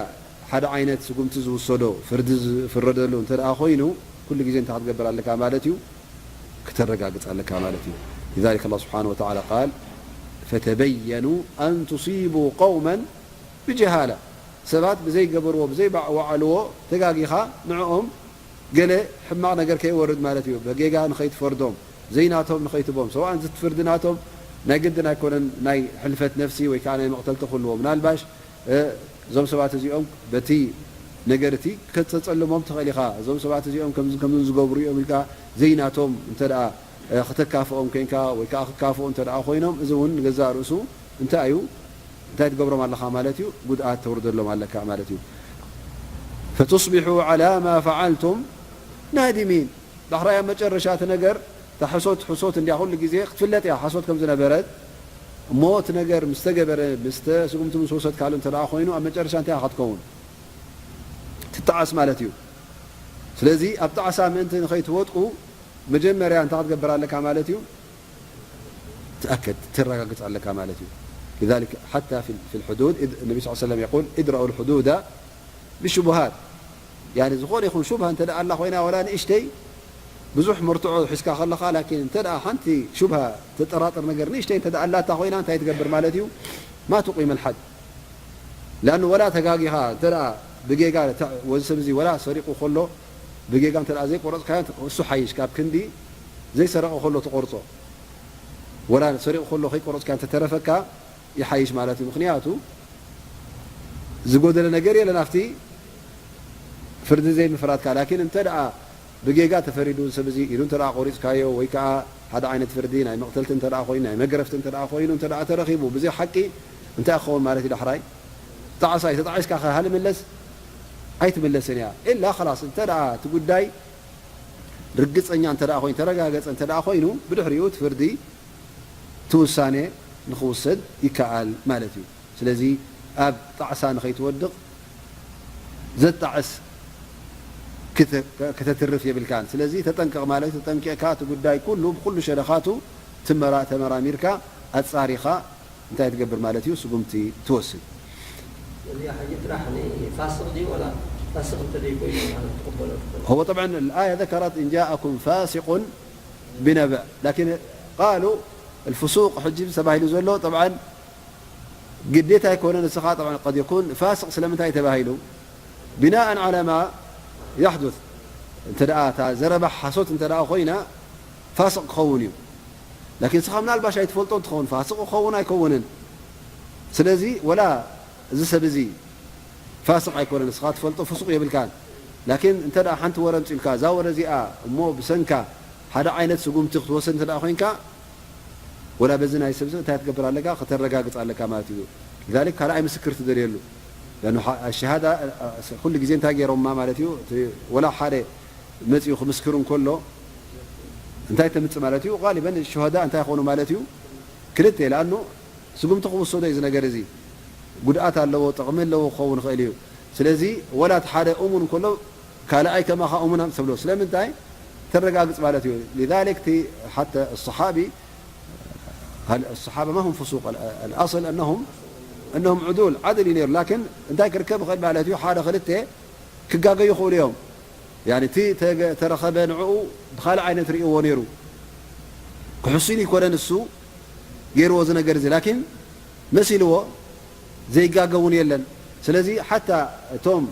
ሓደ ዓይነት ስጉምቲ ዝውሰዶ፣ ፍርዲ ዝፍረደሉ እንተ ደኣ ኮይኑ፣ ኩሉ ግዜ እንታይ ክትገብር ኣለካ ማለት እዩ? ክተረጋግጽ ኣለካ ማለት እዩ። لذلك الله سبحانه وتعالى قال: فتبينوا أن تصيبوا قوما بجهالة። ሰባት ብዘይገበርዎ፣ ብዘይወዓልዎ ተጋጊኻ ንዕኦም ገለ ሕማቕ ነገር ከይወርድ ማለት እዩ። ብጌጋ ንኸይትፈርዶም፣ ዘይናቶም ንኸይትቦም። ሰዋእን እቲ ፍርዲ ናቶም ናይ ግድን ኣይኮነን ናይ ሕልፈት ነፍሲ ወይ ከኣ ናይ መቕተልቲ ክህልዎ። ምናልባሽ፣ እ፣ እዞም ሰባት እዚኦም በቲ ነገር እቲ ከተጸልሞም ትኽእል ኢኻ። እዞም ሰባት እዚኦም ከምዚ ከምዚ ዝገብሩ እዮም ኢልካ ዘይናቶም እንተ ደኣ፣ እ፣ ክተካፍኦም ኮንካ ወይ ከኣ ክካፍኡ እንተ ደኣ ኮይኖም፣ እዚ እውን ንገዛእ ርእሱ እንታይ እዩ? እንታይ ትገብሮም ኣለኻ ማለት እዩ? ጉድኣት ተውርደሎም ኣለካ ማለት እዩ። فتصبحوا على ما فعلتم نادمين። ዳሕራይ ኣብ መጨረሻ እቲ ነገር፣ እታ ሕሶት ሕሶት እንድያ፣ ኩሉ ግዜ ክትፍለጥ እያ ሓሶት ከም ዝነበረት። እሞ እቲ ነገር ምስ ተገበረ፣ ምስ ተ-፣ ስጉምቲ ምስ ወሰድካሉ እንተ ደኣ ኮይኑ፣ ኣብ መጨረሻ እንታይ ኢኻ ክትከውን? ትጠዓስ ማለት እዩ። ስለዚ ኣብ ጣዕሳ ምእንቲ ንኸይትወድቁ፣ መጀመርያ እንታይ ክትገብር ኣለካ ማለት እዩ? تأكد፣ ትረጋግጽ ኣለካ ማለት እዩ። لذلك حتى في ال-، في الحدود، إذ-، النبي صلى الله عليه وسلم يقول: ادرأوا الحدود بالشبهات. ያኒ ዝኾነ ይኹን ሹብሃ እንተ ደኣ ኣላ ኮይና፣ ወላ ንእሽተይ ብዙሕ መርትዖ ሒዝካ ከለኻ፣ ላኪን እንተ ደኣ ሓንቲ ሹብሃ ተጠራጥር ነገር ንእሽተይ እንተ ደኣ ኣላታ ኮይና፣ እንታይ ትገብር ማለት እዩ? ما تقيم الحد. لأنه ወላ ተጋጊኻ እንተ ደኣ ብጌጋ ተ-፣ ወዚ ሰብ እዚ ወላ ሰሪቑ ከሎ ብጌጋ እንተ ደኣ ዘይቆረጽካዮ፣ እሱ ሓይሽ ካብ ክንዲ ዘይሰረቐ ከሎ ትቆርጾ። ወላ ሰሪቑ ከሎ ከይቆረጽካዮ እንተ ተረፈካ ይሓይሽ ማለት እዩ። ምኽንያቱ ዝጎደለ ነገር የለን ኣብቲ ፍርዲ ዘይምፍራድካ። ላኪን እንተ ደኣ ብጌጋ ተፈሪዱ ሰብ እዚ ኢዱ እንተ ደኣ ቆሪጽካዮ ወይ ከኣ ሓደ ዓይነት ፍርዲ ናይ መቕተልቲ እንተ ደኣ ኮይኑ፣ ናይ መግረፍቲ እንተ ደኣ ኮይኑ፣ እንተ ደኣ ተረኺቡ ብዘይ ሓቂ እንታይ ክኸውን ማለት እዩ? ዳሕራይ ጣዕሳ እዩ። ተጣዒስካ ከ ሃልምለስ ኣይትምለስን እያ። ኢላ ኸላስ እንተ ደኣ እቲ ጉዳይ ርግጸኛ እንተ ደኣ ኮይኑ፣ ተረጋገጸ እንተ ደኣ ኮይኑ፣ ብድሕሪኡ እቲ ፍርዲ እቲ ውሳኔ ንኽውሰድ ይከኣል ማለት እዩ። ስለዚ ኣብ ጣዕሳ ንኸይትወድቕ ዘጣዕስ ክተ-፣ ከተትርፍ የብልካን። ስለዚ ተጠንቀቕ ማለት እዩ። ተጠንቂቕካ እቲ ጉዳይ ኩሉ ብኹሉ ሸነኻቱ ትመራ-፣ ተመራሚርካ ኣጻሪኻ እንታይ ትገብር ማለት እዩ? ስጉምቲ ትወስድ። እዚኣ ሕጂ ጥራሕ ንፋስቕ ድዩ ወላ ፋስቕ እንተዘይኮይኑ ማለት ትቕበሎ ትኽእል? هو طبعا الآية ذكرت: إن جاءكم فاسق بنبأ، لكن قالوا الفسوق ሕጂ ተባሂሉ ዘሎ طبعا ግዴታ ኣይኮነን። ንስኻ طبعا قد يكون فاسق ስለምንታይ ተባሂሉ؟ بناء على ما يحدث። እንተ ደኣ እታ ዘረባ ሓሶት እንተ ደኣ ኮይና ፋስቕ ክኸውን እዩ። ላኪን ንስኻ ምናልባሽ ኣይትፈልጦን ትኸውን፣ ፋስቕ ክኸውን ኣይከውንን። ስለዚ ወላ እዚ ሰብ እዚ ፋስቕ ኣይኮነን፣ ንስኻ ትፈልጦ ፍሱቕ የብልካን። ላኪን እንተ ደኣ ሓንቲ ወረ ኣምጺኡልካ፣ እዛ ወረ እዚኣ እሞ ብሰንካ ሓደ ዓይነት ስጉምቲ ክትወስድ እንተ ደኣ ኮይንካ፣ ወላ በዚ ናይ ሰብ እዚ እንታይ ክትገብር ኣለካ? ከተረጋግጽ ኣለካ ማለት እዩ። لذلك ካልኣይ ምስክር ትደልየሉ። لأنه ሸሃዳ ኩሉ ግዜ እንታይ ገይሮማ ማለት እዩ? እቲ ወላ ሓደ መጺኡ ክምስክር እንከሎ እንታይ ተምጽእ ማለት እዩ? غالبا ሸሃዳ እንታይ ይኾኑ ማለት እዩ? ክልተ፣ لأنه ስጉምቲ ክውሰዶ እዩ እዚ ነገር እዚ። ጉድኣት ኣለዎ፣ ጥቕሚ ኣለዎ ክኸውን ይኽእል እዩ። ስለዚ ወላ እቲ ሓደ እሙን እንከሎ ካልኣይ ከማኻ እሙን ኣምጽእ ተብሎ። ስለምንታይ? ተረጋግጽ ማለት እዩ። لذلك እቲ ሓተ الصحابي، هل الصحابة ما هم فسوق؟ ال-، الأصل أنهم، أنهم عدول، ዓድል እዩ ነይሩ። ላኪን እንታይ ክርከብ ይኽእል ማለት እዩ? ሓደ ክልተ ክጋገዩ ይኽእሉ እዮም። ያኒ እቲ ተገ-፣ ተረኸበ ንዕኡ ብኻልእ ዓይነት ርእይዎ ነይሩ። ክሕሱን ይኮነ ንሱ ገይርዎ እዚ ነገር እዚ። ላኪን መሲልዎ ዘይጋገ እውን የለን። ስለዚ ሓታ እቶም፣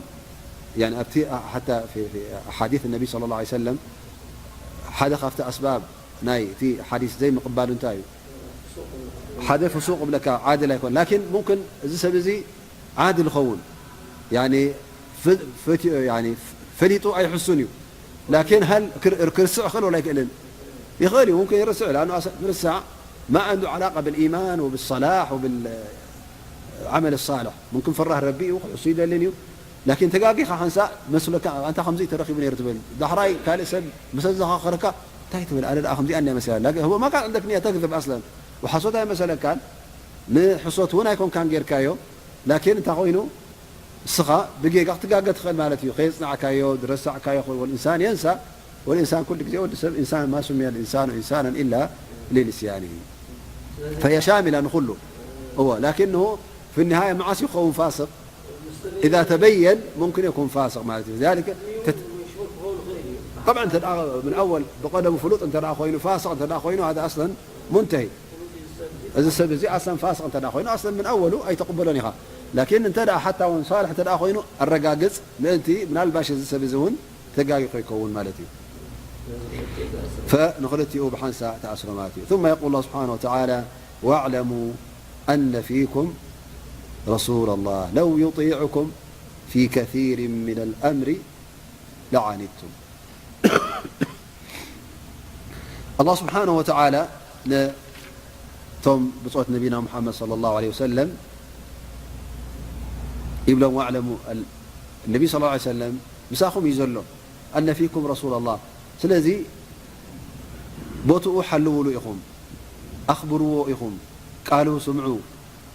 ያኒ ኣብቲ፣ ሓታ ፊ፣ ፊ ኣሓዲስ ነቢ ሰለላሁ ዐለይሂ ወሰለም ሓደ ካብቲ ኣስባብ ናይ እቲ ሓዲስ ዘይምቕባሉ እንታይ እዩ? ሓደ ፍሱቕ እብለካ ዓድል ኣይኮን። ላኪን ሙምክን እዚ ሰብ እዚ ዓድል ይኸውን። ያኒ ፈ-፣ ፈቲ-፣ ያኒ ፈሊጡ ኣይሕሱን እዩ። ላኪን ሃል ክር-፣ ክርስዕ ክእል ወላ ኣይክእልን? ይኽእል እዩ፣ ሙምክን ይርስዕ። ለኣኑ ኣሰ-፣ ምርሳዕ ማ ዐንዱ ዓላቃ ብልኢማን ወብሰላሕ ወብል-፣ ዓመል ሳልሕ። ሙምክን ፈራህ ረቢ እዩ፣ ክሕሱ ይደልን እዩ። ላኪን ተጋጊኻ ሓንሳእ መስለካ፣ ኣንታ ከምዚ ተረኺቡ ነይሩ ትብል። ዳሕራይ ካልእ ሰብ ምስ ኣዘኻኸረካ እንታይ ትብል? ኣነ ደኣ ከምዚኣ እንድያ መሲላ። ላኪን هو ما كان عندك نية تكذب أصلا። ወሓሶት ኣይመሰለካን፣ ንሕሶት እውን ኣይኮንካን ጌርካዮ። ላኪን እንታይ ኮይኑ? ንስኻ ብጌጋ ክትጋገ ትኽእል ማለት እዩ። ከየጽናዕካዮ፣ ዝረሳዕካዮ ይኸውን። والإنسان ينسى، والإنسان ኩሉ ግዜ ወዲ ሰብ إنسان، ما سمي الإنسان إنسانا إلا لنسيانه. فهي شاملة ንኹሉ። እወ፣ ላኪንሁ في النهاية መዓስ ይኸውን ፋስቕ؟ إذا تبين ممكن يكون فاسق ማለት እዩ። لذلك ተት-፣ طبعا እንተ ደኣ من أول ብቀደሙ ፍሉጥ እንተ ደኣ ኮይኑ ፋስቕ እንተ ደኣ ኮይኑ هذا أصلا منتهي። እዚ ሰብ እዚ ኣስለን ፋስቕ እንተ ደኣ ኮይኑ ኣስለን ምን ኣወሉ ኣይተቕበሎን ኢኻ። ላኪን እንተ ደኣ ሓታ እውን ሳልሕ እንተ ደኣ ኮይኑ ኣረጋግጽ ምእንቲ ምናልባሽ እዚ ሰብ እዚ እውን ተጋጊ ከይከውን ማለት እዩ። ፈ ንኽልቲኡ ብሓንሳ ተኣስሮ ማለት እዩ። ثم يقول الله سبحانه وتعالى واعلموا أن فيكم رسول الله لو يطيعكم في كثير من الأمر لعنتم. ኣላህ ስብሓነሁ ወተዓላ ነቶም ብጾት ነቢና ሙሓመድ ሰለላሁ ዐለይሂ ወሰለም ይብሎም፣ "ወዕለሙ፣ ነቢ ሰለላሁ ዐለይሂ ወሰለም ምሳኹም እዩ ዘሎ፣ ኣነ ፊኩም ረሱለላህ። ስለዚ ቦትኡ ሓልውሉ ኢኹም፣ ኣኽብርዎ ኢኹም፣ ቃሉ ስምዑ፣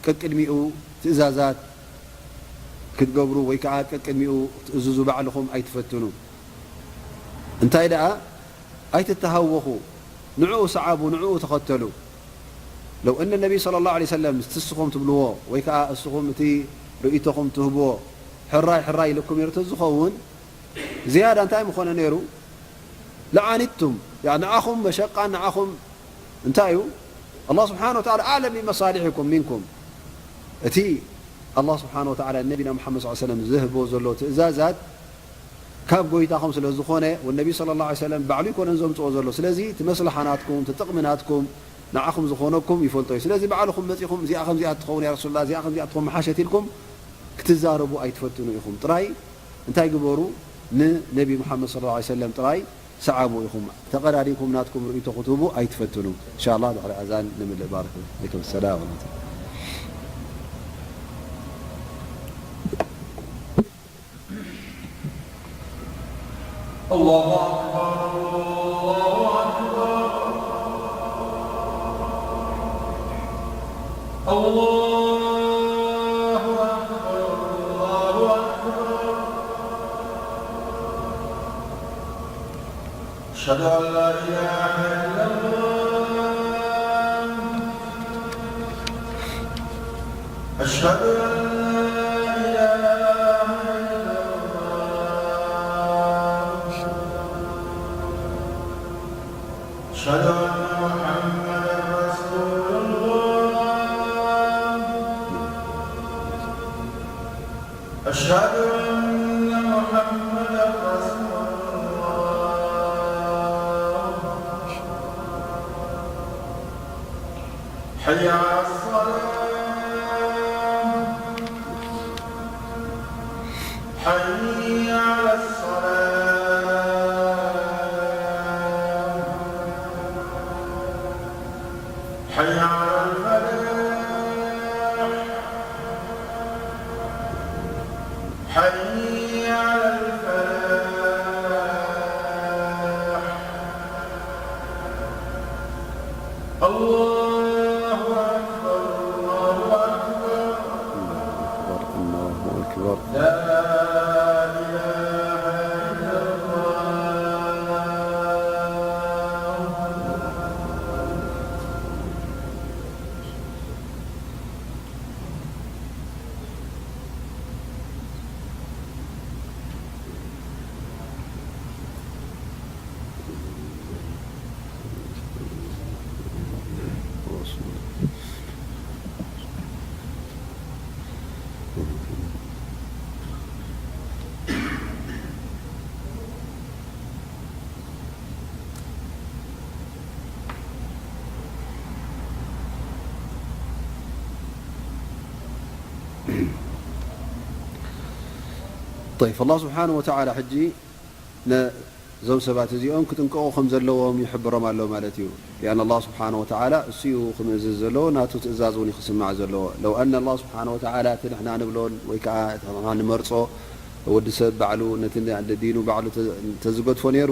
ቀቅድሚኡ ትእዛዛት ክትገብሩ ወይ ከዓ ቀቅድሚኡ ክትእዝዙ ባዕልኹም ኣይትፈትኑ። እንታይ ደኣ ኣይትተሃወኹ፣ ንዕኡ ሰዓቡ፣ ንዕኡ ተኸተሉ። ለው እነ ነቢ ሰለላሁ ዐለይሂ ወሰለም እቲ እስኹም ትብልዎ ወይ ከዓ እስኹም እቲ ርእይቶኹም ትህብዎ ሕራይ ሕራይ ኢልኩም ነይሩ ተዝኸውን ዝያዳ እንታይ ምኾነ ነይሩ? ለዓኒቱም፣ ያ ንዓኹም መሸቃን ንዓኹም እንታይ እዩ? ኣላህ ስብሓነ ወተዓላ ኣዕለም ቢመሳሊሒኩም ሚንኩም። እቲ ኣላህ ስብሓነ ወተዓላ ነቢና ሙሓመድ ሰለላሁ ዐለይሂ ወሰለም ዝህቦ ዘሎ ትእዛዛት ካብ ጎይታኹም ስለ ዝኾነ፣ ወነቢ ሰለላሁ ዐለይሂ ወሰለም ባዕሉ ይኮነን ዘምፅኦ ዘሎ። ስለዚ እቲ መስለሓ ናትኩም፣ እቲ ጥቕሚ ናትኩም፣ ንዓኹም ዝኾነኩም ይፈልጦ እዩ። ስለዚ ባዕልኹም መፂኹም እዚኣ ከምዚኣ ትኸውን ያ ረሱሉላህ፣ እዚኣ ከምዚኣ ትኸውን ምሓሸት ኢልኩም ክትዛረቡ ኣይትፈትኑ ኢኹም። ጥራይ እንታይ ግበሩ? ንነቢ ሙሓመድ ሰለላሁ ዐለይሂ ወሰለም ጥራይ ሰዓቡ ኢኹም። ተቐዳዲምኩም ናትኩም ርእይቶ ክትህቡ ኣይትፈትኑ። እንሻላህ ድሕሪ ኣዛን ንምልእ። ባረከ ፊኩም። ሰላም ወረሕመቱላህ። الله أكبر، الله أكبر، الله أكبر، الله أكبر. أشهد أن لا إله إلا الله. أشهد أن لا إله إلا الله. أشهد أن محمدا رسول الله. أشهد أن محمدا رسول الله. حي على الصلاة. حي على الصلاة. حي على الفلاح. حي على الفلاح. الله أكبر، الله أكبر. الله أكبر، الله أكبر. لا إله إلا الله. طيب، الله سبحانه وتعالى ሕጂ ነዞም ሰባት እዚኦም ክጥንቀቑ ከም ዘለዎም ይሕብሮም ኣሎ ማለት እዩ። لأن الله سبحانه وتعالى እሱ እዩ ክምእዝዝ ዘለዎ፣ ናቱ ትእዛዝ እውን ክስማዕ ዘለዎ። لو أن الله سبحانه وتعالى እቲ ንሕና ንብሎን ወይ ከዓ እቲ ንሕና ንመርጾ ወዲ ሰብ ባዕሉ ነቲ ዲኑ ባዕሉ ተ-፣ ተዝገድፎ ነይሩ፣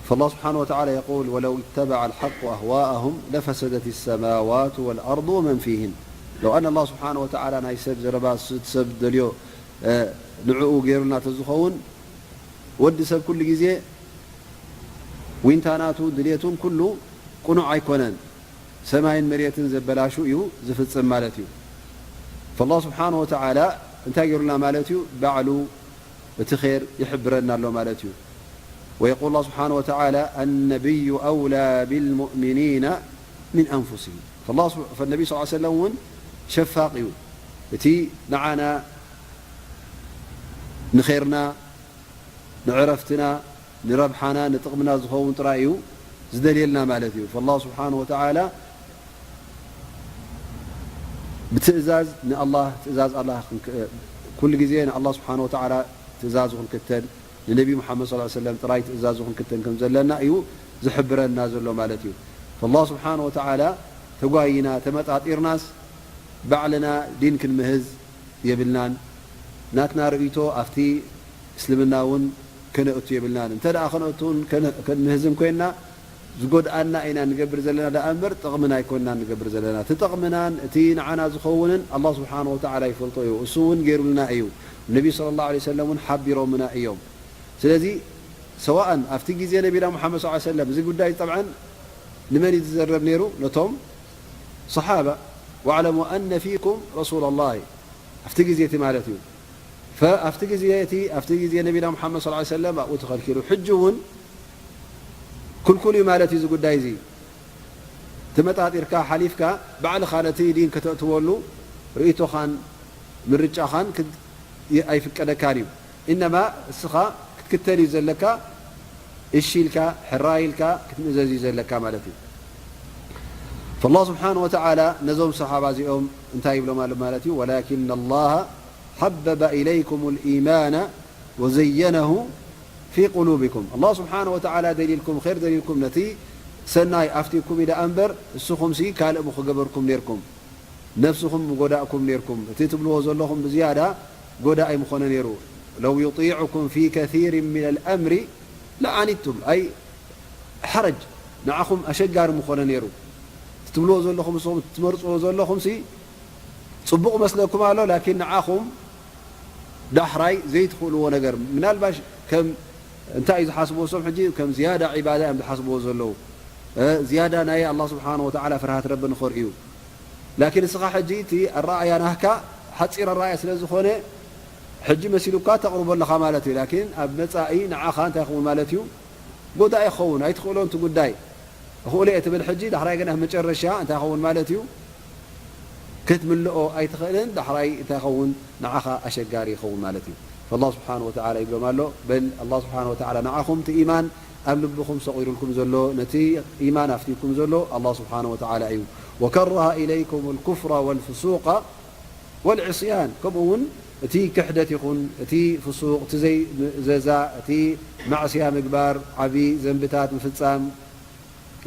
فالله سبحانه وتعالى يقول: ولو اتبع الحق أهواءهم لفسدت السماوات والأرض ومن فيهن. لو أن الله سبحانه وتعالى ናይ ሰብ ዘረባ፣ እቲ ሰብ ደልዮ፣ እ፣ ንዕኡ ገይሩልና ተዝኸውን፣ ወዲ ሰብ ኩሉ ግዜ ዊንታናቱ ድሌቱን ኩሉ ቅኑዕ ኣይኮነን። ሰማይን መሬትን ዘበላሹ እዩ ዝፍጽም ማለት እዩ። فالله سبحانه وتعالى እንታይ ገይሩልና ማለት እዩ? ባዕሉ እቲ ኼር ይሕብረና ኣሎ ማለት እዩ። ويقول الله سبحانه وتعالى: النبي أولى بالمؤمنين من أنفسهم. فالله سب-، فالنبي صلى الله عليه وسلم እውን ሸፋቕ እዩ። እቲ ንዓና፣ ንኼርና፣ ንዕረፍትና፣ ንረብሓና፣ ንጥቕምና ዝኸውን ጥራይ እዩ ዝደልየልና ማለት እዩ። فالله سبحانه وتعالى ብትእዛዝ ንኣላህ፣ ትእዛዝ ኣላህ ክንክ-፣ ኩሉ ግዜ ንኣላህ ስብሓነ ወተዓላ ትእዛዙ ክንክተል፣ ንነቢ ሙሓመድ ሰለላሁ ዐለይሂ ወሰለም ጥራይ ትእዛዙ ክንክተል ከም ዘለና እዩ ዝሕብረና ዘሎ ማለት እዩ። ፈላህ ስብሓነ ወተዓላ ተጓይና ተመጣጢርናስ ባዕልና ዲን ክንምህዝ የብልናን። ናትና ርእይቶ ኣብቲ እስልምና እውን ከነእቱ የብልናን። እንተ ደኣ ከነእቱን ከነ-፣ ከንምህዝን ኮይንና፣ ዝጎድኣና ኢና ንገብር ዘለና ደኣ እምበር፣ ጥቕምና ኣይኮንና ንገብር ዘለና። እቲ ጥቕምናን እቲ ንዓና ዝኸውንን ኣላህ ስብሓነ ወተዓላ ይፈልጦ እዩ። እሱ እውን ገይሩልና እዩ። ነቢ ሰለላሁ ዐለይሂ ወሰለም እውን ሓቢሮምና እዮም። ስለዚ፣ ሰዋእን ኣብቲ ግዜ ነቢና ሙሓመድ ሰለላሁ ዐለይሂ ወሰለም፣ እዚ ጉዳይ ጠብዓን ንመን እዩ ዝዘረብ ነይሩ? ነቶም ሰሓባ። "ወዕለሙ ኣነ ፊኩም ረሱለላህ"፣ ኣብቲ ግዜ እቲ ማለት እዩ። ፈ-፣ ኣብቲ ግዜ እቲ፣ ኣብቲ ግዜ ነቢና ሙሓመድ ሰለላሁ ዐለይሂ ወሰለም ኣብኡ ተኸልኪሉ። ሕጂ እውን ክልኩል እዩ ማለት እዩ እዚ ጉዳይ እዚ። ተመጣጢርካ ሓሊፍካ ባዕልኻ ነቲ ዲን ከተእትወሉ ርእይቶኻን ምርጫኻን ክት-፣ ይ-፣ ኣይፍቀደካን እዩ። ኢነማ እስኻ ክትክተል እዩ ዘለካ፣ እሺ ኢልካ፣ ሕራይ ኢልካ ክትምእዘዝ እዩ ዘለካ ማለት እዩ። ፈላህ ስብሓነ ወተዓላ ነዞም ሰሓባ እዚኦም እንታይ ይብሎም ኣሎ ማለት እዩ? "ወላኪን ኣላህ ሓበበ ኢለይኩም ልኢማነ ወዘየነሁ ፊ ቁሉቢኩም።" ኣላህ ስብሓነ ወተዓላ ደልይልኩም፣ ኼር ደልይልኩም፣ ነቲ ሰናይ ኣፍቲኩም እዩ ደኣ እምበር፣ እስኹምሲ ካልእ ምኽገበርኩም ኔርኩም። ነፍስኹም ምጎዳእኩም ኔርኩም። እቲ ትብልዎ ዘለኹም ብዝያዳ ጎዳኢ ምኾነ ኔሩ። "ለው ዩጢዑኩም ፊ ከሲሪን ሚነል ኣምሪ ለዓኒቱም።" ኣይ ሓረጅ፣ ንዓኹም ኣሸጋሪ ምኾነ ኔሩ። እቲ ትብልዎ ዘለኹም፣ ንስኹም ትመርጽዎ ዘለኹምሲ ጽቡቕ መስለኩም ኣሎ፣ ላኪን ንዓኹም ዳሕራይ ዘይትኽእልዎ ነገር፣ ምናልባሽ ከም፣ እንታይ እዩ ዝሓስብዎ እሶም ሕጂ? ከም ዝያዳ ዒባዳ እዮም ዝሓስብዎ ዘለዉ። እ፣ ዝያዳ ናይ ኣላህ ስብሓነ ወተዓላ ፍርሃት ረቢ ንኸርእዩ። ላኪን እስኻ ሕጂ እቲ ኣረኣእያ ናህካ ሓፂር ኣረኣእያ ስለ ዝኾነ፣ ሕጂ መሲሉካ ተቕርቦ ኣለኻ ማለት እዩ። ላኪን ኣብ መጻኢ ንዓኻ እንታይ ይኸውን ማለት እዩ? ጎዳኢ ይኸውን፣ ኣይትኽእሎን እቲ ጉዳይ። እኽእሎ እየ ትብል ሕጂ፣ ዳሕራይ ግን ኣብ መጨረሻ እንታይ ይኸውን ማለት እዩ? ክትምልኦ ኣይትኽእልን፣ ዳሕራይ እንታይ ይኸውን? ንዓኻ ኣሸጋሪ ይኸውን ማለት እዩ። ፈላህ ስብሓነ ወተዓላ ይብሎም ኣሎ፣ በል ኣላህ ስብሓነ ወተዓላ ንዓኹም እቲ ኢማን ኣብ ልብኹም ሰቒሩልኩም ዘሎ፣ ነቲ ኢማን ኣፍቲኩም ዘሎ ኣላህ ስብሓነ ወተዓላ እዩ። "ወከረሀ ኢለይኩም ልኩፍረ ወልፍሱቀ ወልዕስያን"፣ ከምኡ እውን እቲ ክሕደት ይኹን፣ እቲ ፍሱቕ፣ እቲ ዘይምእዘዛ፣ እቲ ማዕስያ ምግባር፣ ዓቢ ዘንብታት ምፍጻም፣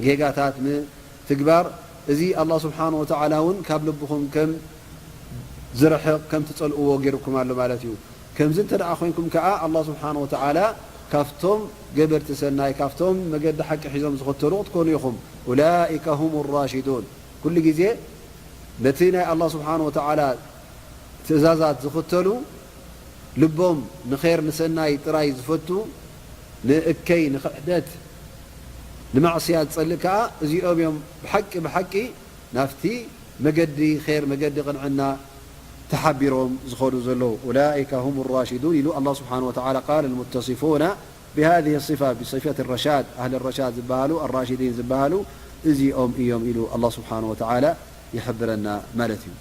ጌጋታት ምትግባር፣ እዚ ኣላህ ስብሓነ ወተዓላ እውን ካብ ልብኹም ከም ዝርሕቕ፣ ከም ትጸልእዎ ገይሩኩም ኣሎ ማለት እዩ። ከምዚ እንተ ደኣ ኮይንኩም ከኣ፣ ኣላህ ስብሓነ ወተዓላ ካብቶም ገበርቲ ሰናይ፣ ካብቶም መገዲ ሓቂ ሒዞም ዝኽተሉ ክትኮኑ ኢኹም። ኡላኢከ ሁሙ ራሽዱን። ኩሉ ግዜ ነቲ ናይ ኣላህ ስብሓነ ወተዓላ ትእዛዛት ዝኽተሉ፣ ልቦም ንኼር ንሰናይ ጥራይ ዝፈቱ፣ ንእከይ ንኽሕደት ንማዕስያ ዝጸልእ ከኣ እዚኦም እዮም ብሓቂ ብሓቂ ናብቲ መገዲ ኼር መገዲ ቅንዕና ተሓቢሮም ዝኸዱ ዘለዉ። ኡላኢከ ሁሙ ራሽዱን ኢሉ ኣላህ ስብሓነ ወተዓላ ቃል ልሙተሲፉና ብሃዚህ ሲፋ ብሲፈት ረሻድ ኣህል ረሻድ ዝበሃሉ ኣራሽዲን ዝበሃሉ እዚኦም እዮም ኢሉ ኣላህ ስብሓነ ወተዓላ ይሕብረና ማለት እዩ።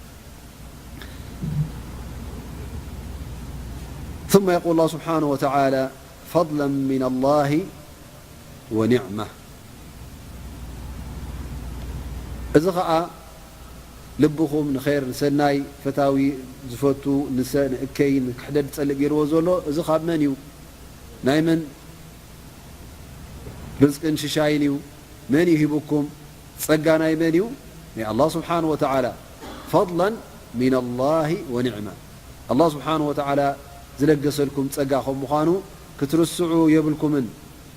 ثم يقول الله سبحانه وتعالى فضلا من الله ونعمة። እዚ ኸዓ ልብኹም ንኸይር ንሰናይ ፈታዊ ዝፈቱ ንሰ-፣ ንእከይ ንክሕደት ዝጸልእ ገይርዎ ዘሎ፣ እዚ ካብ መን እዩ? ናይ መን ርዝቅን ሽሻይን እዩ? መን እዩ ሂቡኩም? ጸጋ ናይ መን እዩ? ናይ ኣላህ ስብሓን ወተዓላ። ፈضላን ሚን ኣላሂ ወኒዕማ። ኣላህ ስብሓን ወተዓላ ዝለገሰልኩም ጸጋ ከም ምዃኑ ክትርስዑ የብልኩምን።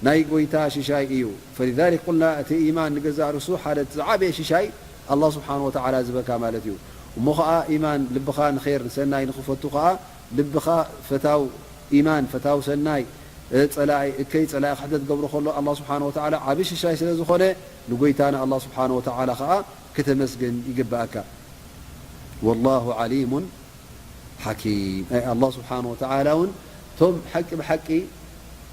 ናይ ጎይታ ሽሻይ እዩ። ፈሊዛሊክ ቁልና፣ እቲ ኢማን ንገዛእ ርእሱ ሓደ ዝዓበየ ሽሻይ ኣላህ ስብሓን ወተዓላ ዝበካ ማለት እዩ። እሞ ኸዓ ኢማን ልብኻ ንኸይር ንሰናይ ንኽፈቱ ኸዓ ልብኻ ፈታው ኢማን፣ ፈታው ሰናይ፣ እ፣ ጸላኢ እከይ፣ ጸላኢ ክሕደት ገብሮ ከሎ ኣላህ ስብሓን ወተዓላ ዓቢ ሽሻይ ስለ ዝኾነ ንጎይታ ንኣላህ ስብሓን ወተዓላ ኸዓ ክተመስግን ይግብኣካ። ወላሁ ዓሊሙን ሓኪም። ኣይ ኣላህ ስብሓን ወተዓላ እውን እቶም ሓቂ ብሓቂ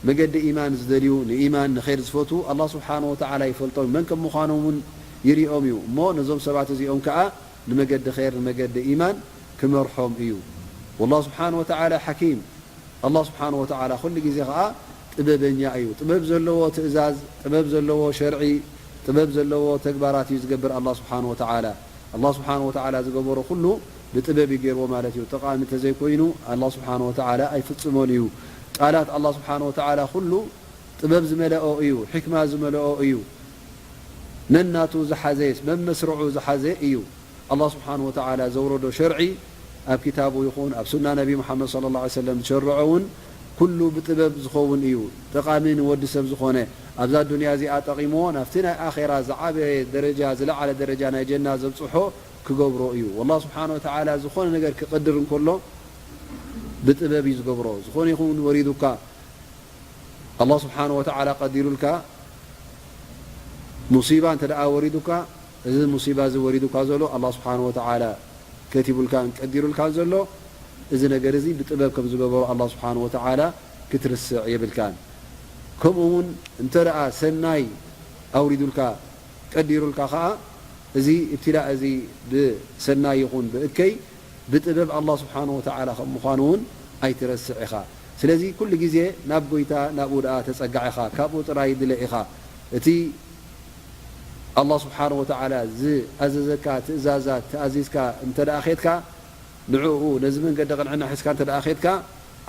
መገዲ ኢማን ዝደልዩ፣ ንኢማን ንኸይር ዝፈትዉ ኣላህ ስብሓን ወተዓላ ይፈልጦም፣ መን ከም ምዃኖም እውን ይሪኦም እዩ። እሞ ነዞም ሰባት እዚኦም ከዓ ንመገዲ ኸይር ንመገዲ ኢማን ክመርሖም እዩ። ወላህ ስብሓን ወተዓላ ሓኪም። ኣላህ ስብሓን ወተዓላ ኩሉ ግዜ ከዓ ጥበበኛ እዩ። ጥበብ ዘለዎ ትእዛዝ፣ ጥበብ ዘለዎ ሸርዒ፣ ጥበብ ዘለዎ ተግባራት እዩ ዝገብር ኣላህ ስብሓን ወተዓላ። ኣላህ ስብሓን ወተዓላ ዝገበሮ ኩሉ ብጥበብ እዩ ገይርዎ ማለት እዩ። ጠቓሚ እንተዘይኮይኑ ኣላህ ስብሓን ወተዓላ ኣይፍጽሞን እዩ። ቃላት ኣላህ ስብሓን ወተዓላ ኩሉ ጥበብ ዝመለኦ እዩ፣ ሕክማ ዝመለኦ እዩ። ነናቱ ዝሓዘ፣ መመስርዑ ዝሓዘ እዩ። ኣላህ ስብሓን ወተዓላ ዘውረዶ ሸርዒ ኣብ ኪታቡ ይኹን ኣብ ሱና ነቢ ሙሓመድ ሰለላሁ ዐለይሂ ወሰለም ዝሸርዖ እውን ኩሉ ብጥበብ ዝኸውን እዩ። ጠቓሚ ንወዲ ሰብ ዝኾነ ኣብዛ ዱንያ እዚኣ ጠቒምዎ ናብቲ ናይ ኣኼራ ዝዓበየ ደረጃ፣ ዝለዓለ ደረጃ ናይ ጀና ዘብጽሖ ክገብሮ እዩ። ወላህ ስብሓን ወተዓላ ዝኾነ ነገር ክቕድር እንከሎ ብጥበብ እዩ ዝገብሮ። ዝኾነ ይኹን ወሪዱካ ኣላህ ስብሓን ወተዓላ ቀዲሩልካ ሙሲባ እንተ ደኣ ወሪዱካ፣ እዚ ሙሲባ እዚ ወሪዱካ ዘሎ ኣላህ ስብሓን ወተዓላ ከቲቡልካን ቀዲሩልካን ዘሎ፣ እዚ ነገር እዚ ብጥበብ ከም ዝገበሮ ኣላህ ስብሓን ወተዓላ ክትርስዕ የብልካን። ከምኡ እውን እንተ ደኣ ሰናይ ኣውሪዱልካ ቀዲሩልካ ኸዓ፣ እዚ እብትላእ እዚ ብሰናይ ይኹን ብእከይ ብጥበብ ኣላህ ስብሓን ወተዓላ ከም ምዃኑ እውን ኣይትረስዕ ኢኻ። ስለዚ ኩሉ ግዜ ናብ ጎይታ ናብኡ ደኣ ተጸጋዕ ኢኻ፣ ካብኡ ጥራይ ድለ ኢኻ። እቲ ኣላህ ስብሓን ወተዓላ ዝኣዘዘካ ትእዛዛት ተኣዚዝካ እንተ ደኣ ኼድካ፣ ንዕኡ ነዚ መንገዲ ቅንዕና ሒዝካ እንተ ደኣ ኼድካ፣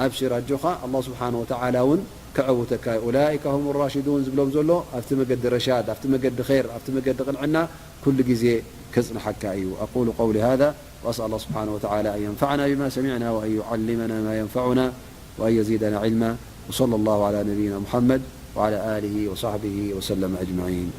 ኣብሽር ኣጆኻ፣ ኣላህ ስብሓን ወተዓላ እውን ከዐውተካ እዩ። ኡላኢከ ሁም ራሽዱን ዝብሎም ዘሎ ኣብቲ መገዲ ረሻድ፣ ኣብቲ መገዲ ኸይር፣ ኣብቲ መገዲ ቅንዕና ኩሉ ግዜ ከጽንሓካ እዩ። أقول قولي هذا وأسأل الله سبحانه وتعالى أن ينفعنا بما سمعنا وأن يعلمنا ما ينفعنا وأن يزيدنا علما. وصلى الله على نبينا محمد وعلى آله وصحبه وسلم أجمعين.